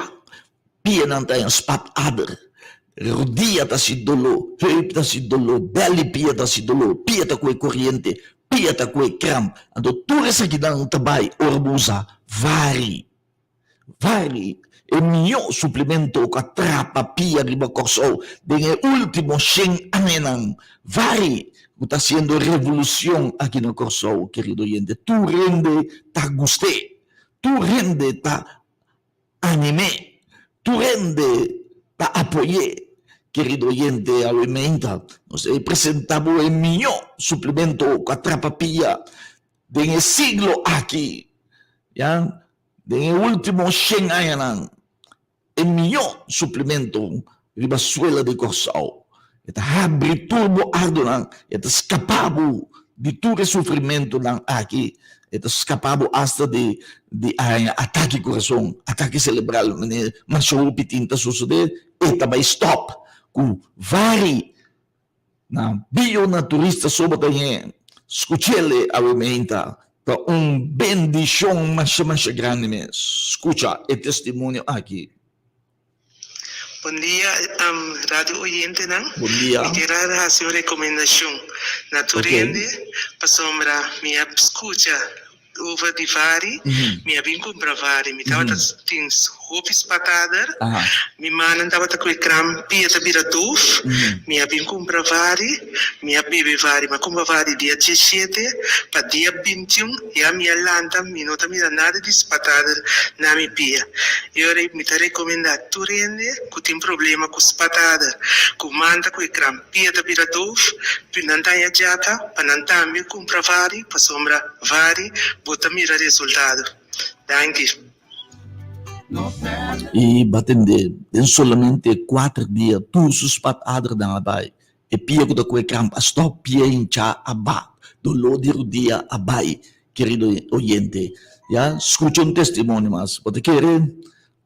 pianan ta haña spat ader, rodia ta hasi doló, heup ta hasi doló, bèl di pia ta hasi doló, pia ta kohe koriente, pia ta kohe kramp. Anto tur esakinan ta bai ora bo usa vari. Vari e mihó suplemento ku a trapa pia riba Kòrsou den e último shen añanan. Vari ku ta hasiendo revolushon aki na Kòrsou, kerido oyente. Tur hende ta gust'é, tur hende ta anim'é, tur hende ta apoy'é. Kerido oyente, awe meinta nos ta presentá bo e mihó suplemento ku a trapa pia den e siglo aki, ya. Den e último shen añanan, e mihó suplemento riba suela di Kòrsou. E ta habri tur bo ardunan, e ta skapá bo di tur e sufrimentunan aki, e ta skapá bo asta di di haña atake kurason, atake selebral, manera masha hopi tin ta sosodé, e ta bai stòp ku vari Na bio na turista so bo ta hende skuch'el awe meinta ta un bendishon masha masha grandi mes. Skucha e testimonio aki. Bon dia radio oyentenan. Bon dia. Mi kier a haci un recomendacion na tur hende pasobra mi a scucha over di vari, mi a bin cumpra vari, mi tabata tin hopi spatader, mi mannan tabata cu e kram pia ta bira doof, mi a bin cumpra vari, mi a bebe vari, mi a cumpra vari dia diesshete pa dia bintiun ya mi a lanta mi no ta mira nada di spatader na mi pia. E ora ei mi ta rekomendá tur hende ku tin problema ku spatada, ku manta ku e krampia ta bira dof, pi nan ta haña djata pa nan tambe kumpra vari pasobra vari bo ta mira resultado. Danki. I batende den solamente kuater dia tur su spatadernan a bai. E pia ku ta ku e kramp a stòp, pia hinchá a ba, doló di rudia a bai. Kerido oyente, ya skucha un testimonio mas. Bo ta kere,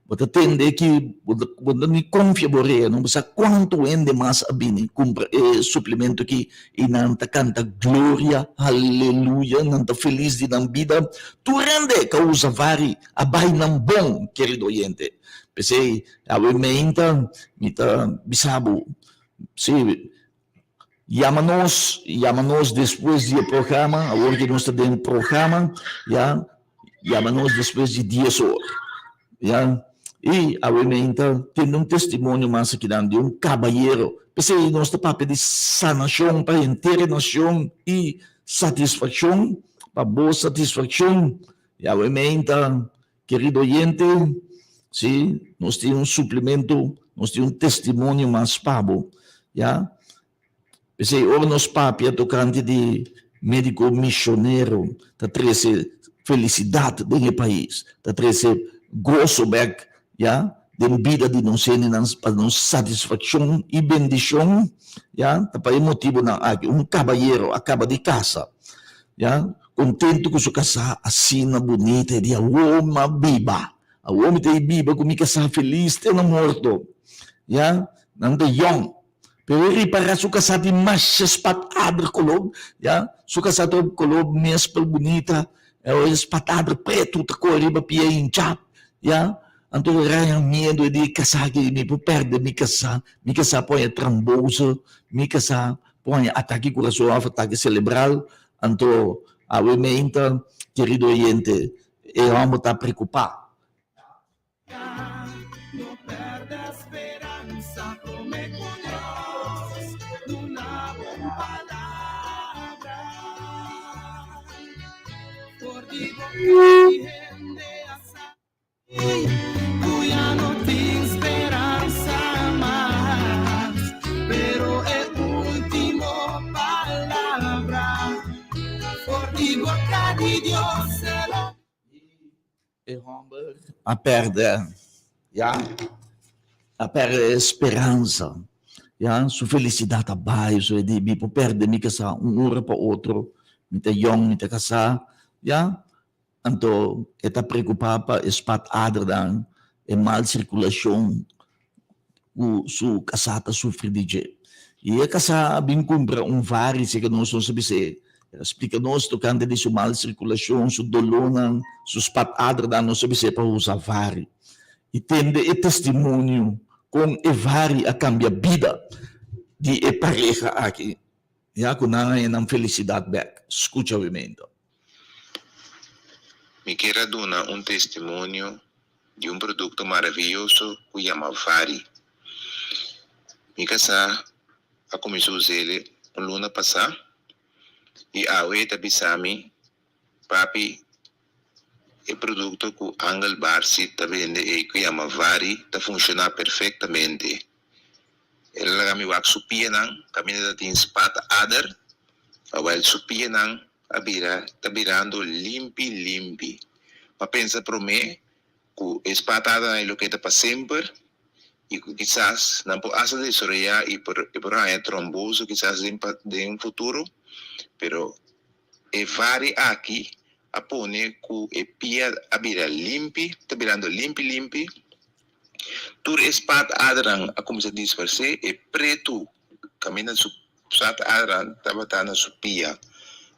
bo ta tende ki bo ta bo ta ni konfia bo rea, no bo sa kuantu hende mas a bini kumpra e suplemento aki i nan ta kanta gloria, haleluya, nan ta felis di nan bida. Tur hende ka usa vari a bai nan bon, kerido oyente. P'esei awe meinta mi ta bisa bo, si Yama nos, yama nos despues di e programa, awor ke nos ta den programa, ya, yama nos despues di dies or, ya. I awe meinta tende un testimonio mas akinan di un kabayero. P'esei nos ta papia di sanashon pa henter e nashon i satisfakshon pa bo satisfakshon. I awe meinta, kerido oyente, si, nos tin un suplemento, nos tin un testimonio mas pa bo, ya. P'esei ora nos papia tokante di médiko mishonero ta trese felisidat den e pais, ta trese goso bèk, ya, den bida di nos hendenan pa nos satisfakshon i bendishon, ya, ta pa e motibunan aki un kabayero a kaba di kasa, ya, kontentu ku su kasá asina bunita e di awor mi a biba, awor mi ta biba ku mi kasá felis te na morto, ya, nan ta yòn. Pero e ripará su kasá tin masha spat ader koló, ya, su kasá ta koló mespel bunita, e spat ader pretu ta kore riba pia hinchá, ya. Anto e raña miedu e di, Kasá aki mi por pèrdè mi kasá, mi kasá por haña trambose, mi kasá por haña atake kurason òf atake selebral. Anto awe meinta, kerido oyente, e hòmber ta preokupá. E hòmber a pèrdè, ya, a pèrdè e speransa, ya, su felisidat a bai, so e di, mi por pèrdè mi kasá un ora pa otro, mi ta yòn, mi ta kasá, ya. Anto e ta preokupá pa e spat adernan, e mal sirkulashon ku su kasá ta sufri di dje. I e kasá a bin kumpra un vari, si ke nos nos a bis'é. El a splika nos tokante di su mal sirkulashon, su dolónan, su spat adernan, nos a bis'é pa usa vari. I tende e testimonio kon e vari a kambia bida di e pareha aki, ya ku nan a haña nan felisidat bèk. Skucha obviamente. Mi kier a duna un testimonio di un produkto maravioso ku yama Vari. Mi kasá a kuminsá us'el un luna pasá i awe e ta bisa mi, Papi, e produkto ku Angel Barsi ta bende ei ku yama Vari ta funshoná perfektamente. El a laga mi wak su pianan kaminda ta tin spat ader, awel su pianan a bira ta birando limpi limpi. M'a pensa promé ku e spat adernan ei lo keda pa semper i ku kisas nan por asta desaroyá i por e por haña tromboso kisas den den futuro, pero e vari aki a pone ku e pia a bira limpi, ta birando limpi limpi. Tur e spat adernan a kuminsá disparsé, e pretu kaminda su spat adernan tabata na su pia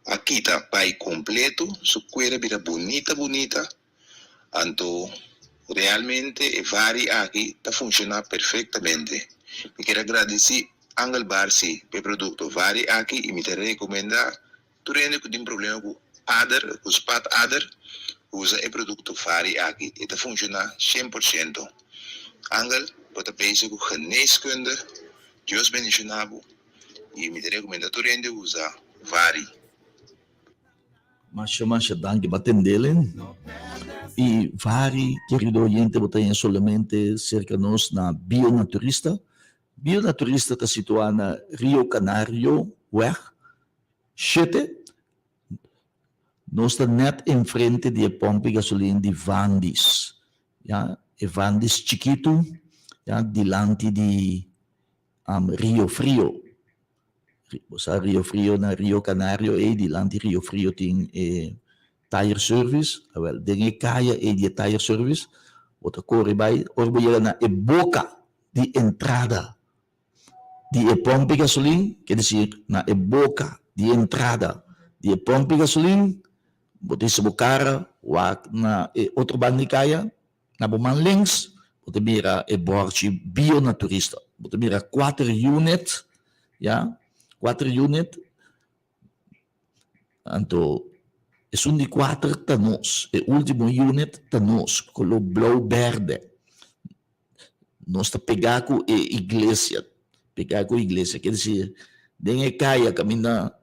a kita bai kompletu, su kuer a bira bunita bunita. Anto Realmente e vari aki ta funciona perfectamente. Mi kier a gradici Angel Barsi pa e producto vari aki y mi ta recomenda tur hende cu tin problema cu ader, cu spat ader, usa e producto vari aki. E ta funciona 100%. Angel, bo ta bezig cu geneeskunde. Dios bendiciona bo y mi ta recomenda tur hende usa vari. Masha masha danki pa tendele. Y vari kerido oyente bo ta haña solamente serka nos na Bionaturista. Bionaturista ta situa na Rio Canario weg shete. Nos ta net enfrente di e pompi gasolin di Vandis. Ya, e Vandis chikitu, ya, dilanti di Rio Frio. Bo sa Rio Frio na Rio Canario ei dilanti Rio Frio tin e tire service, awel den e kaya ei di e tire service bo ta kore bai ora bo yega na e boka di entrada di e pompi gasolin, ke desir na e boka di entrada di e pompi gasolin bo ta hisa bo kara wak na e otro banda di kaya. Na bo man links bo ta mira e bòrchi Bionaturista. Bo ta mira kuater unit, ya, kuater unit. Anto esun di kuater ta nos, e ultimo unit ta nos, koló blou bèrdè. Nos ta pegá ku e iglesia, pegá ku e iglesia. Ke desir, den e kaya kaminda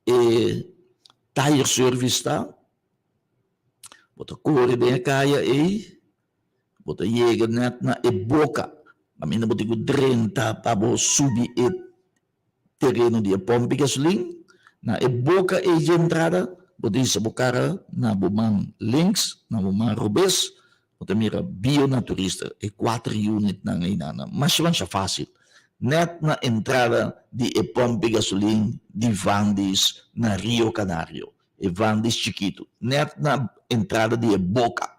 e tire service ta, Bo ta kore den e kaya ei, bo ta yega nèt na e boka, kaminda bo tin ku drenta pa bo subi e tereno di e pòmp di gasolin. Na e boka ei dje entrada, bo ta hisa bo kara na bo man links, na bo man robes, bo ta mira Bionaturista, e kuater unitnan einan. Masha masha fásil. Nèt na entrada di e pòmp di gasolin di Vandis na Rio Canario. E vandis chikitu, nèt na entrada di e boka.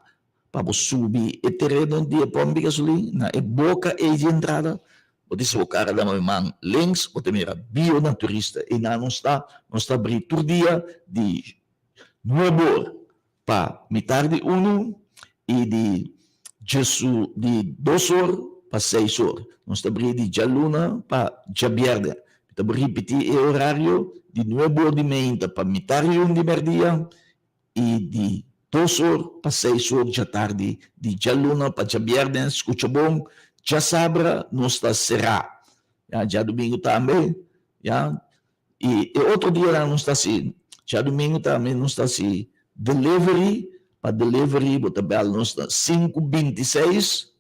Pa bo subi e tereno di e pòmp di gasolin, na e boka ei di entrada, bo ta hisa bo kara na bo man links, bo ta mira Bionaturista. Einan nos ta, nos ta abrí tur dia di nuebe or pa mitar di unu i di djesu di dos or pa seis or. Nos ta abrí di djaluna pa djabièrnè. Mi ta ripití e orario, di nuebe or di meinta pa mitar di un di mèrdia i di dos or pa seis or djatardi di djaluna pa djabièrnè. Skucha bon, djasabra nos ta será, ya, djadumingu tambe, ya. I e otro dianan nos ta hasi, djadumingu tambe nos ta hasi delivery, pa delivery bo ta bèl nos na sinku 26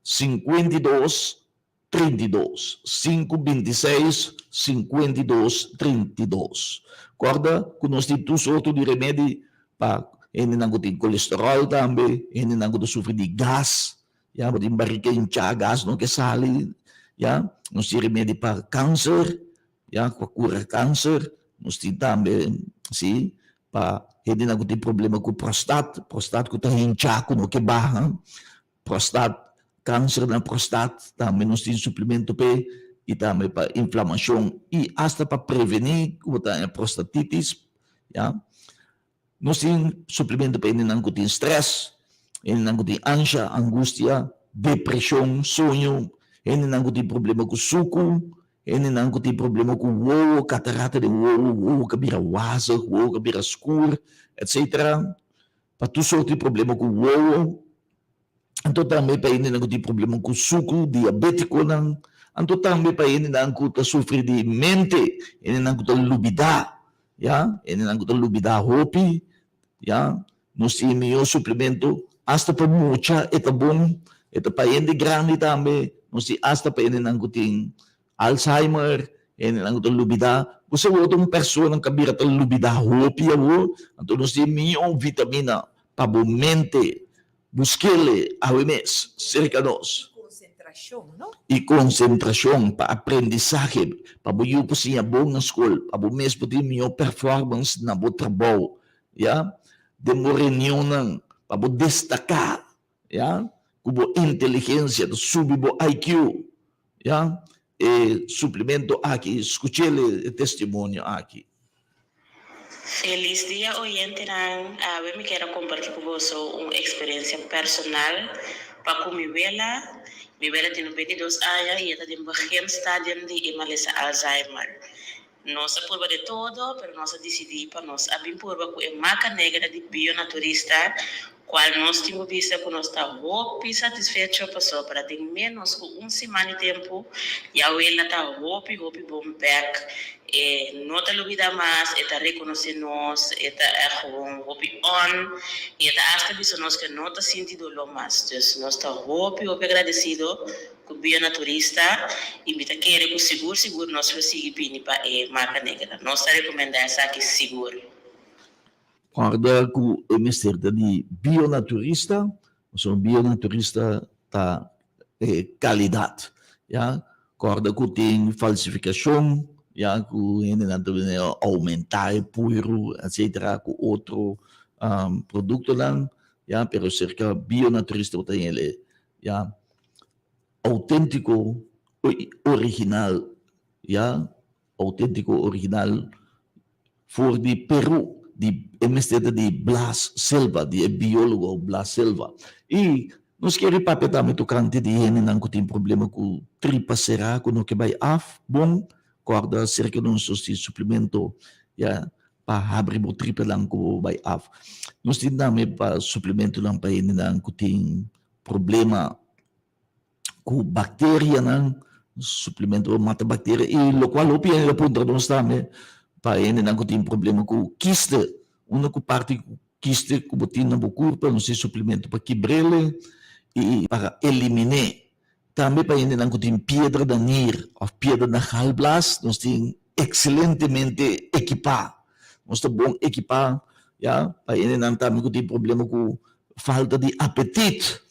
52 32, sinku 26 52 32. Kòrda ku nos tin tur sorto di remedi pa hendenan ku tin kolesteròl tambe, hendenan ku ta sufri di gas, ya, bo tin barika hinchá gas no ke sali, ya, nos tin remedi pa kanser. Ya pa kura kanser, nos tin tambe si pa hendenan ku tin problema ku prostat, prostat ku ta hinchá ku no ke baha, prostat, kanser na prostat tambe nos tin suplemento p'e i tambe pa inflamashon i asta pa prevení ku bo ta haña prostatitis, ya. Nos tin suplemento pa hendenan ku tin strès, hendenan ku tin ansha, angustia, depreshon, soño, hendenan ku tin problema ku suku, hendenan ku tin problema ku wowo, katarata den wowo, wowo ka bira wazig, wowo ka bira skur, etsetera. Pa tur sorti di problema ku wowo. Anto tambe pa hendenan ku tin problema ku suku, diabetikonan. Anto tambe pa hendenan ku ta sufri di mente, hendenan ku ta lubidá. Ya, hendenan ku ta lubidá hopi, ya, nos tin e mihó suplemento, asta pa mucha e ta bon, e ta pa hende grandi tambe, nos tin asta pa hendenan ku tin Alzheimer, hendenan ku ta lubidá, bo sa wou ta un persona ku a bira ta lubidá hopi awor, anto nos tin e mihó vitamina pa bo mente, Busk'el awe mes serka nos. I konsentrashon pa aprendisahe, pa bo yu por siña bon na skol, pa bo mes por tin mihó performance na bo trabou, ya, den bo reunionnan, pa bo destaká, ya, ku bo inteligensia ta subi bo IQ, ya. E suplemento aki, skuch'el e testimonio aki. Felis dia oyentenan, awe mi kier a komparti ku boso un eksperensia personal pa ku mi wela. Mi wela tin 22 aña i e ta den begin stadium di e malesa Alzheimer. Nos a purba de todo, pero nos a disidí pa nos a bin purba ku e maca negra di Bionaturista, kual nos tin ku bisa ku nos ta hopi satisfecho pasobra den ménos ku un siman di tempu ya wela ta hopi hopi bon bèk. E no ta lubidá mas, e ta rekonosé nos, e ta ègt gewoon hopi on i e ta asta bisa nos ku e no ta sinti doló mas. Dus nos ta hopi hopi agradesido ku Bionaturista i mi ta kere ku sigur sigur nos lo sigui bini pa e Maca Negra. Nos ta rekomendá esaki sigur. Kòrda ku e mester ta di bionaturista, pasobra bionaturista ta e kalidat, ya. Kòrda ku tin falsifikashon, ya, ku hendenan ta bini oumentá e puiru, etsetera, ku otro produktonan, ya, pero serka bionaturista bo ta hel e, ya, outéntiko i original, ya. Autentico original for di Peru di e mester ta di Blas Silva di e biologo Blas Silva y nos kere papia tambe tocante di hendenan cu tin problema cu tripa cera cu no ke bay af bon corda acerca nos nos tin suplemento ya pa habri bo tripanan cu bo bay af nos tin tambe pa suplementonan pa hendenan cu tin problema ku bakterianan, suplemento pa mata bakteria i lokual hopi hende ta puntra nos tambe pa hendenan ku tin problema ku kiste, unda ku parti ku kiste ku bo tin na bo kurpa nos tin suplemento pa kibr'el i pa elimin'é. Tambe pa hendenan ku tin piedra na nir òf piedra na galblas nos tin ekselentemente ekipá, nos ta bon ekipá ya pa hendenan tambe ku tin problema ku falta di apetit.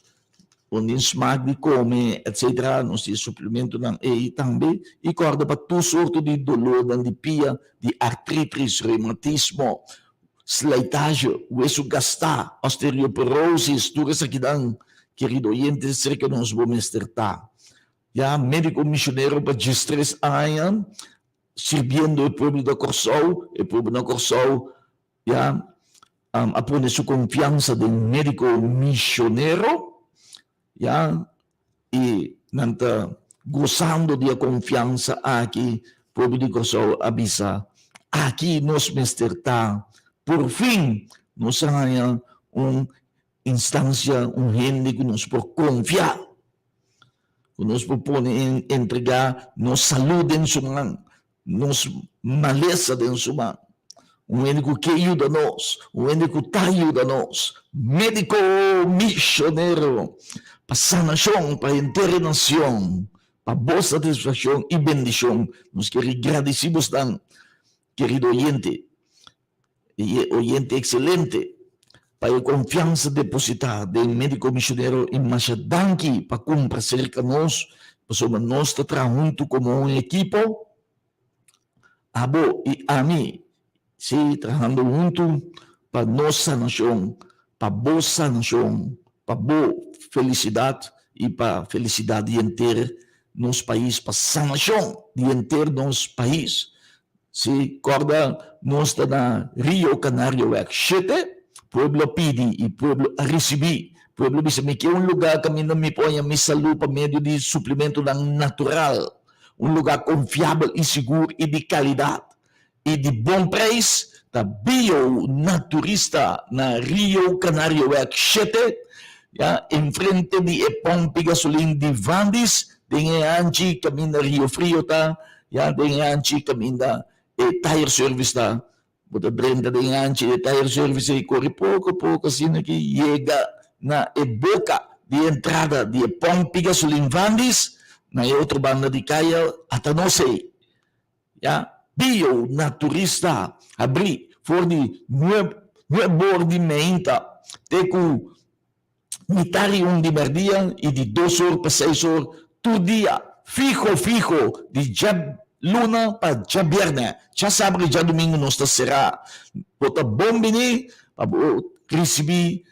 Bo tin smak di kome etc. Nos tin suplementonan ei tambe. I kòrda pa tur sorto di dolornan di pia, di artritis, reumatismo, slijtage, wesu gastá, osteoporosis, tur esakinan, kerido oyente, serka nos bo mester ta. Ya médiko misionero pa diestres aña sirbiendo e pueblo di Kòrsou, e pueblo na Kòrsou ya a pone su confiansa den medico misionero, ya, y nan ta gozando di e confiansa aki, pueblo di Kòrsou a bisa, aki nos mester ta, por fin nos a haña un instancia, un hende cu nos por confia, cu nos por pone entrega nos salud den su man, nos malesa den su man. Un hende ku ke yuda nos, un hende ku ta yuda nos, médiko misionero pa sanashon pa henter e nacion, pa bo satisfakshon i bendishon. Nos kere gradisí bosnan, kerido oyente i e oyente ekselente, pa e konfiansa depositá den médiko misionero i masha danki pa kumpra serka nos, pasobra nos ta traha huntu komo un ekipo. Abo i ami, sí, trahando huntu pa nos sanashon, pa bo sanashon, pa bo felisidat i pa felisidat di henter nos pais, pa sanashon di henter nos pais. Sí, kòrda nos ta na Rio Canarioweg shete, pueblo a pidi i pueblo a risibí. Pueblo bisa mi ke un lugá kaminda mi por haña mi salú pa medio di suplementonan natural. Un lugá konfiabel i sigur i di kalidat i di bon preis ta Bio Naturista na Rio Canarioweg shete, ya, enfrente di e pòmpi gasolin di Vandis, den e hanchi kaminda Rio Frio ta, ya, den e hanchi kaminda e tire service ta. Bo ta drenta den e hanchi di e tire service ei kore poko poko asina ki yega na e boka di e entrada di e pòmpi gasolin Vandis na e otro banda di kaya ata nos ei. Ya, Bio Naturista habrí for di nuebor di meinta te ku mitar i un di mèrdia i di dos or pa seis or tur dia, fiho fiho di djaluna pa djabièrnè. Djasabra i djadumingu nos ta será. Bo ta bon bini pa bo risibí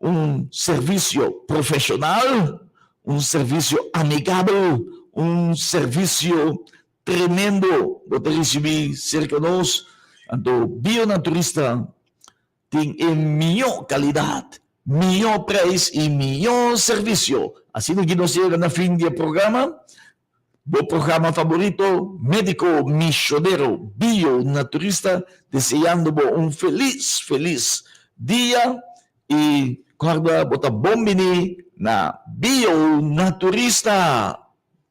un servisio profeshonal, un servisio amigabel, un servisio tremendo bo ta risibí serka nos. Anto Bionaturista tin e mihó kalidat, mihó preis i mihó servisio. Asina ki nos yega na fin di e programa. Bo programa faborito, Médiko Misionero Bionaturista, deseando bo un felis, felis dia i kòrda bo ta bon bini na Bionaturista!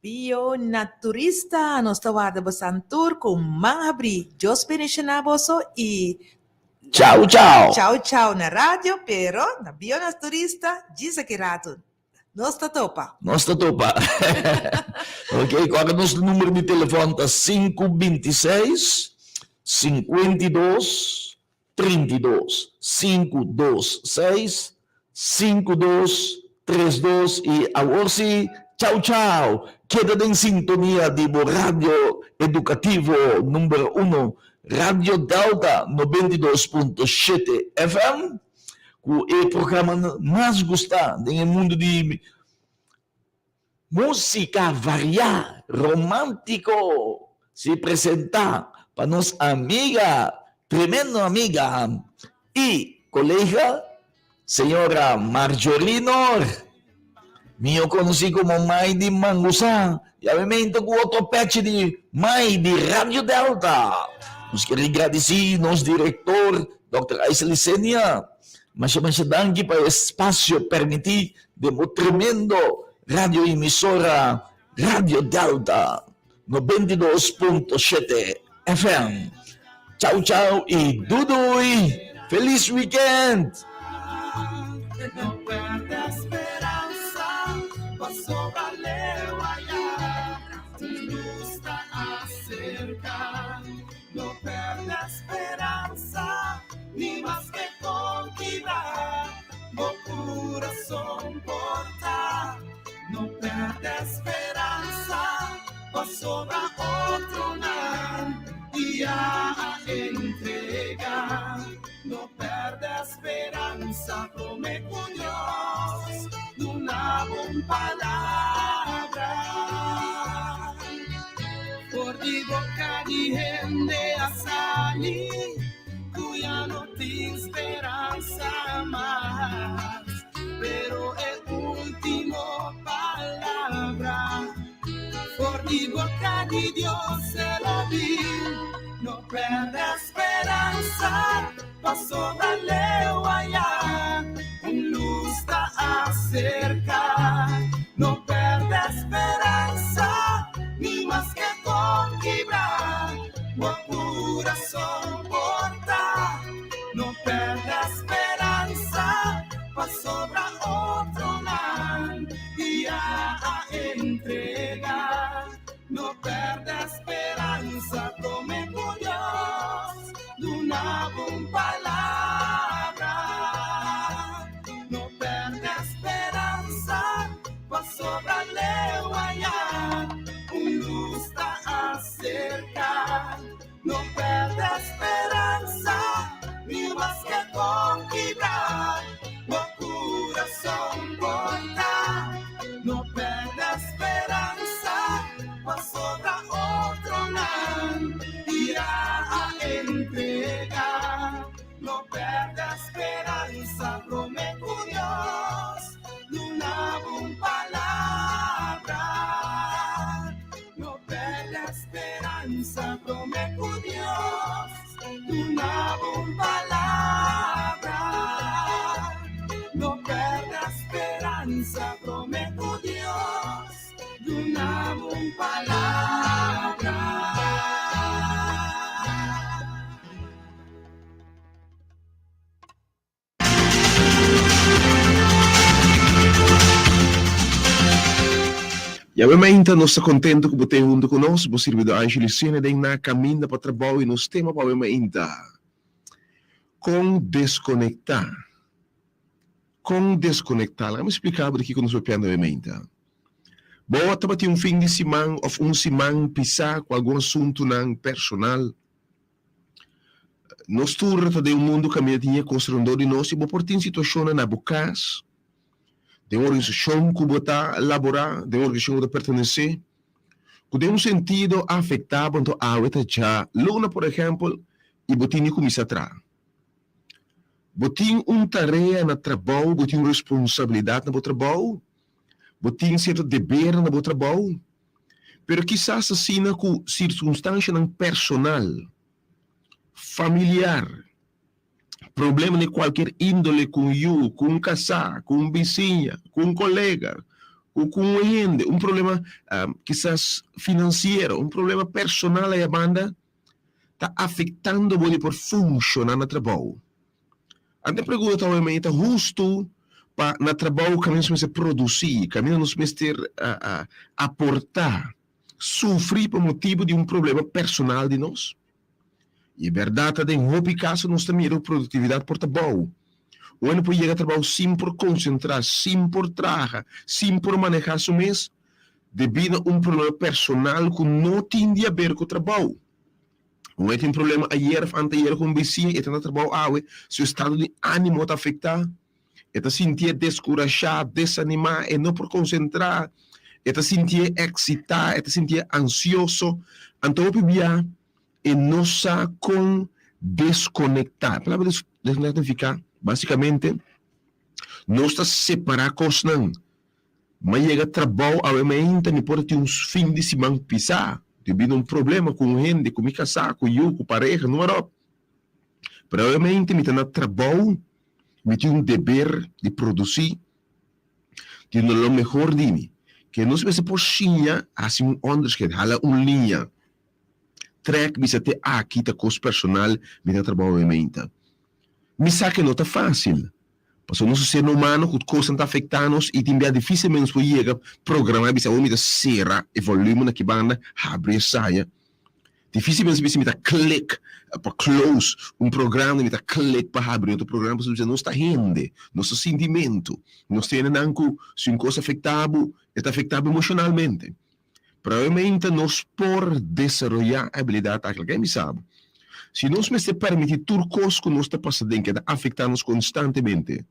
Bionaturista, nos ta warda bosan tur ku man habrí. Dios bendishoná boso i Chau chau! Chau chau na radio, pero na Bionaturista djis aki ratu. Nos ta topa. Nos ta topa. Ok, kòrda nos numero di telefòn ta sinku bintiseis, sinkuentidos, 32 526 5232 y awor si chao chao keda den sintonia di bo radio educativo number uno Radio Delta 92.7 FM cu e programa mas gusta den e mundo di Músika variá, romántiko, si presentá pa nos amiga, tremendo amiga i kolega, señora Marjorie Noor, mihó konosí komo Mai di Mangusá, i awemente ku otro pèchi di Mai di Radio Delta. Nos kere gradisí nos direktor, dòkter Aisa Licenia, masha masha danki pa e espasio permití Den bo tremendo radio emisora Radio Delta 92.7 FM. Chau chau y dudui! Feliz weekend! No perde esperanza, pasobra leu allá, luz ta acerca. No perde esperanza, ni mas que con kibra, bo corazón porta. No perde esperanza, pasobra otronan ya a entrega. No perde esperanza, prome cu Dios duna bo un palabra. For di boca di hende a sali cu ya no tin speransa mas. Pero e ultimo palabra for di boca di Dios e lo bin. No perde speransa, pasobra leu aya un luz ta acerca. No perde speransa, ni maske con kibra bo curason por ta. No perde speransa, pasobra otronan ya a entrega. No perde speransa, prome cu Dios duna bo un palabra. No perde speransa, pasobra leu aya un luz ta acerca. No perde speransa, ni maske con kibra bo curason por ta. No perde speransa, pasobra otronan ya a entrega. No perde speransa, prome cu Dios duna bo un palabra. No perde speransa, prome cu Dios duna bo un palabra. No perde speransa, prome cu Dios duna bo un palabra. Yawé mainta nos ta contento cu bo t'ey hunto cu nos, bo sirbidor Angel Luciene den na caminda pa trabao y nos tema pa awe mainta, Con desconecta. Con desconecta. Laga mi splica bo di kico nos papiando awe mainta. Bo tabatin un fin di siman of un siman pisa cu algun asuntonan personal. Nos tur ta den un mundu kaminda tin e kos rondó di nos i bo por tin situashonnan na bo kas, den un organisashon ku bo ta laborá, den un organisashon ku bo ta pertenesé, ku den un sentido a afektá bo. Anto awe ta dja luna, por ehèmpel, i bo tin di kuminsá traha. Bo tin un tarea na trabou, bo tin un responsabilidat na bo trabou, bo tin sierto debernan na bo trabou, pero kisas asina ku sirkunstanshanan personal, familiar, problema di kualkier índole ku un yu, ku un kasá, ku un bisiña, ku un kolega, ku ku un hende, un problema kisas finansiero, un problema personal aya banda, ta afektando bo di por funshoná na trabou. Anto e pregunta ta hopi ta hustu pa na trabou kaminda nos mester produsí, kaminda nos mester aportá, sufri pa motibu di un problema personal di nos? I e bèrdat ta den hopi kaso nos ta mira ku produktividat por ta bou. Un hende por yega trabou sin por konsentrá, sin por traha, sin por manehá su mes debí na un problema personal ku no tin di aber ku trabou. Un hende tin problema ayer òf anteayer ku un bisiña i e ta na trabou awe, su estado di ánimo ta afektá, e ta sintié deskurashá, desanimá, e no por konsentrá, e ta sintié eksitá, e ta sintié ansioso. Anto hopi bia e no sa kon deskonektá. E palabra deskonektá ta nifiká básikamente nos ta separá kosnan. Mi a yega trabou awe mainta mi por a tin un fin di siman pisá debí na un problema ku un hende, ku mi kasá, ku yu, ku pareha, noem maar op. Pero awe mainta mi ta na trabou, mi tin un deber di produsí, di duna lo mehor di mi. Ke nos mester por siña hasi un onderscheid, hala un liña. Trek bisa te aki ta kos personal mi ta trabou awe meinta. Mi sa ke no ta fásil, pasobra nos ta ser humano ku kosnan ta afektá nos i tin bia difísilmente nos por yega programá bisa awor mi ta sera e volumen aki banda habri esaya. Difísilmente nos bisa mi ta klik pa close un programa mi ta klik pa habri otro programa pasobra bisa nos ta hende, nos ta sintimentu, nos ta hendenan ku si un kos afektá bo e ta afektá bo emoshonalmente. Probablemente nos por desaroyá e abilidat aki. Laga mi sa bo, si nos mester permití tur kos ku nos ta pasa den keda afektá nos konstantemente,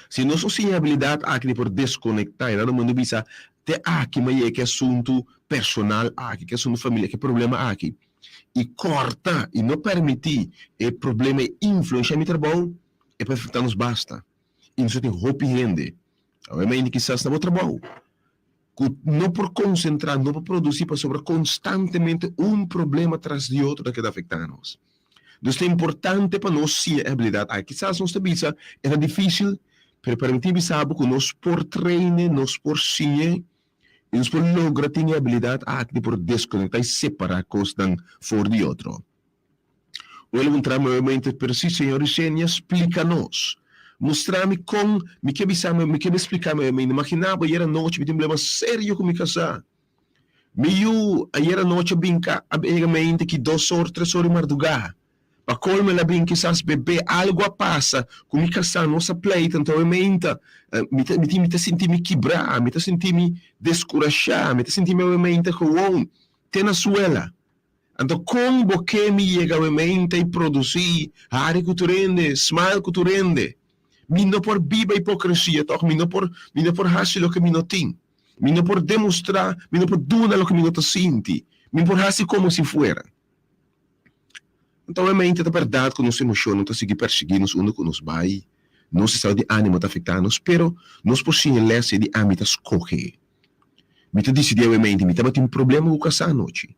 si nos no siña e abilidat aki di por deskonektá i nan a mundu bisa, Te aki mi a yega ku e asuntu personal aki, ku e asuntu familiar, ku e problema aki, i kòrta i no permití e problema ei influenshá mi trabou, e por afektá nos basta. I nos ta tin hopi hende, obviamente kisas na bo trabou, ku no por konsentrá, no por produsí pasobra konstantemente un problema tras di otro ta keda afektá nos. Dus ta importante pa nos siña e abilidat aki. Kisas nos ta bisa e ta difísil, pero permití bisa bo ku nos por train'e, nos por siñ'e i nos por logra tin e abilidat aki di por deskonektá i separá kosnan for di otro. Wele puntra mi obviamente, pero si señor Yesenia splica nos. Mustra mi con mi ke bisa mi, mi ke mi splica mi obviamente. Imagina bo ayer anochi mi tin un problema serio cu mi casa. Mi yu ayer anochi a bin ca, a yega mente ki dos or, tres or di marduga. Pa colmo el a bin kisas bebe, algo a pasa cu mi casa, nos a pleita, anto obviamente mi ta, mi tin, mi ta sinti mi kibra, mi ta sinti mi descurasha, mi ta sinti mi obviamente gewoon te na suela. Anto kon bo ke mi yega we mente i produsí, hari ku tur hende, smile ku tur hende? Mi no por biba hipokresia tòg, mi no por, mi no por hasi loke mi no tin. Mi no por demostrá, mi no por duna loke mi no ta sinti. Mi por hasi komo si fuera. Anto we mente ta bèrdat ku nos emoshonnan ta sigui persiguí nos unda ku nos bai, nos estado di ánimo ta afektá nos, pero nos por siña lès di ami ta skohe. Mi ta disidí awe mente, mi tabatin problema ku kasá anochi.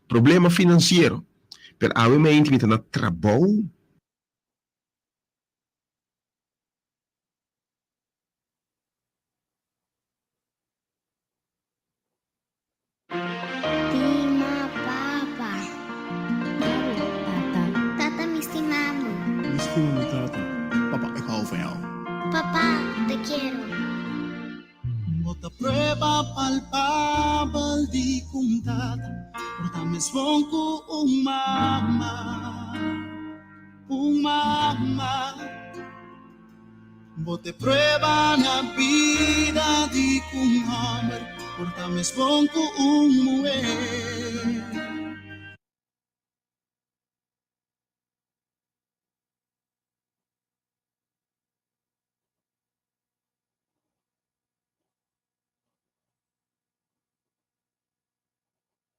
Problema finansiero. Pero awe mente mi ta na trabou. Stima papa. Tata. Tata mi stima bo. Mi stima mi tata. Papa ik hou van jou. Papa te quiero. Bo ta prueba palpabel di ku un tata por ta mes bon ku un mama, un mama. Bo ta prueba na bida di ku un hòmber por ta mes bon ku un muhé.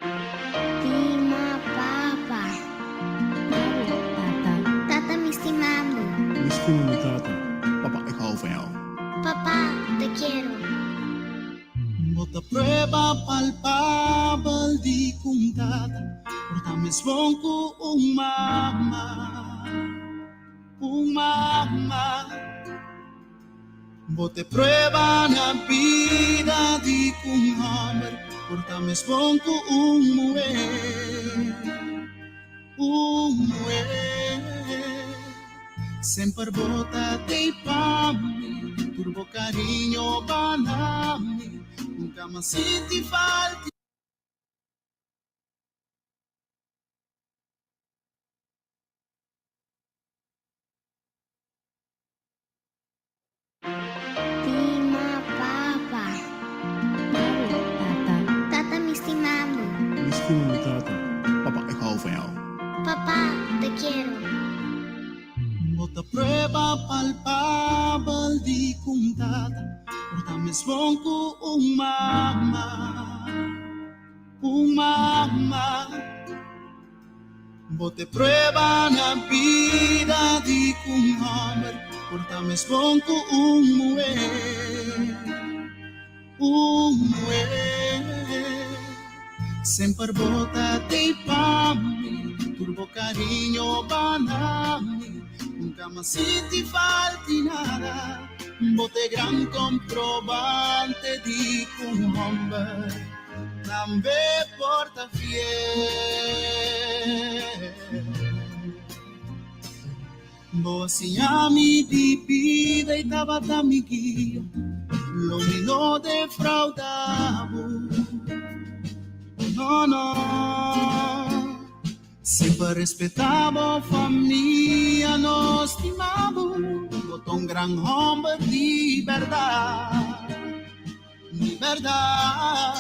Stima papa. Bo ta prueba palpabel di ku un tata por ta mes bon ku un mama, un mama. Bo ta e prueba na bida di ku un hòmber por ta mes bon ku un muhé, un muhé. Semper bo ta tei pa mi, tur bo cariño ba na mi, nunca mas sinti falta. Stima papa. Tata. Tata mi stima bo. Mi stima mi tata. Papa, ik hou van jou. Papa, te quiero. Bo ta prueba palpabel di ku un tata por ta mes bon ku un mama, un mama. Bo ta e prueba na bida di ku un hòmber por ta mes bon ku un muhé, un muhé. Semper bo ta tei pa mi, tur bo kariño ba na mi, nunka mas sinti falta nada. Bo ta e gran komprobante di ku un hòmber. Tambe por ta fiel. Bo a siña mi di bida i tabata mi guia, lo mi no defrauda bo, no no. Semper respeta bo famia, no stima bo, bo ta un gran homber di berdad. Mi berdad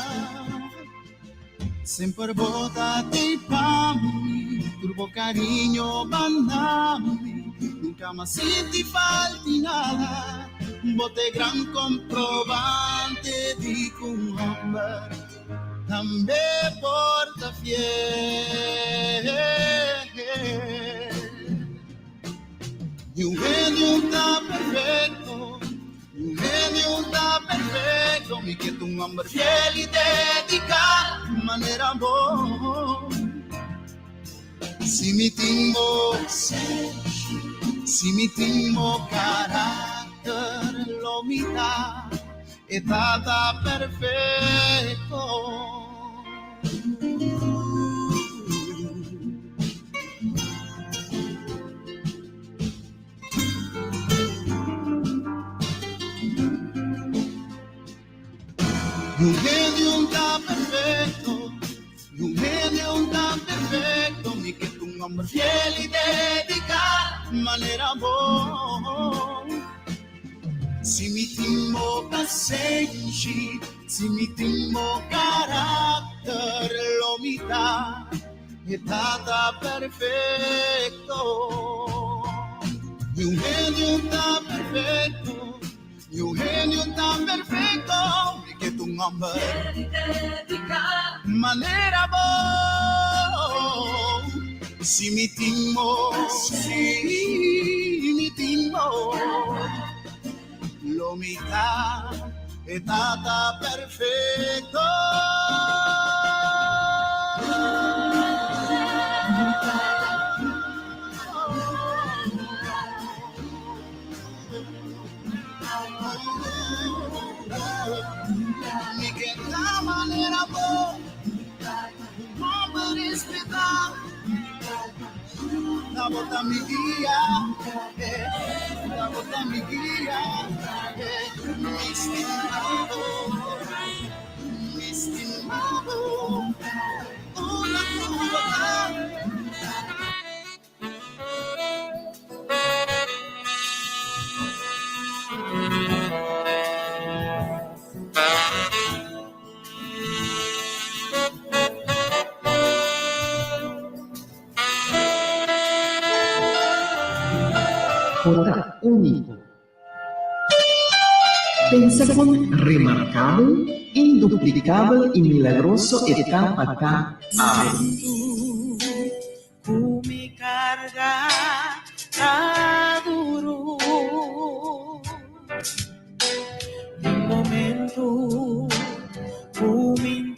Semper bo ta tei pa mi Tur bo cariño ba na mi Nunca mas sinti falta nada Bo ta e gran comprobante di cu un homber Tambe por ta fiel Ni un hende un ta perfecto Ni un hende un ta perfecto Mi ke ta un homber fiel y dedica Manera bo Si mi tin bo Si mi tin bo karakter Lo mi ta e tata perfecto. Ni un hende un ta perfecto, ni un hende un ta perfecto, mi ke ta un homber fiel y dedica manera bo. Si mi tin bo pasenshi, si mi tin bo karakter, lo mi ta e tata perfecto. Ni un hende un ta perfecto, ni un hende un ta perfecto, mi ke ta un homber manera bo. Si mi tin bo, si mi tin bo, lo mi ta e tata perfecto. Mi ke ta manera bo, un homber respetá. Ta bo ta mi guia, eh, ta bo ta mi guia, eh, mi stima bo, mi stima bo, una ku bo ta. Bo ta úniko. Pensa kon remarkabel, induplikabel i milagroso e ta pa ta abo. Ku mi karga ta duru. Di momentu. mi.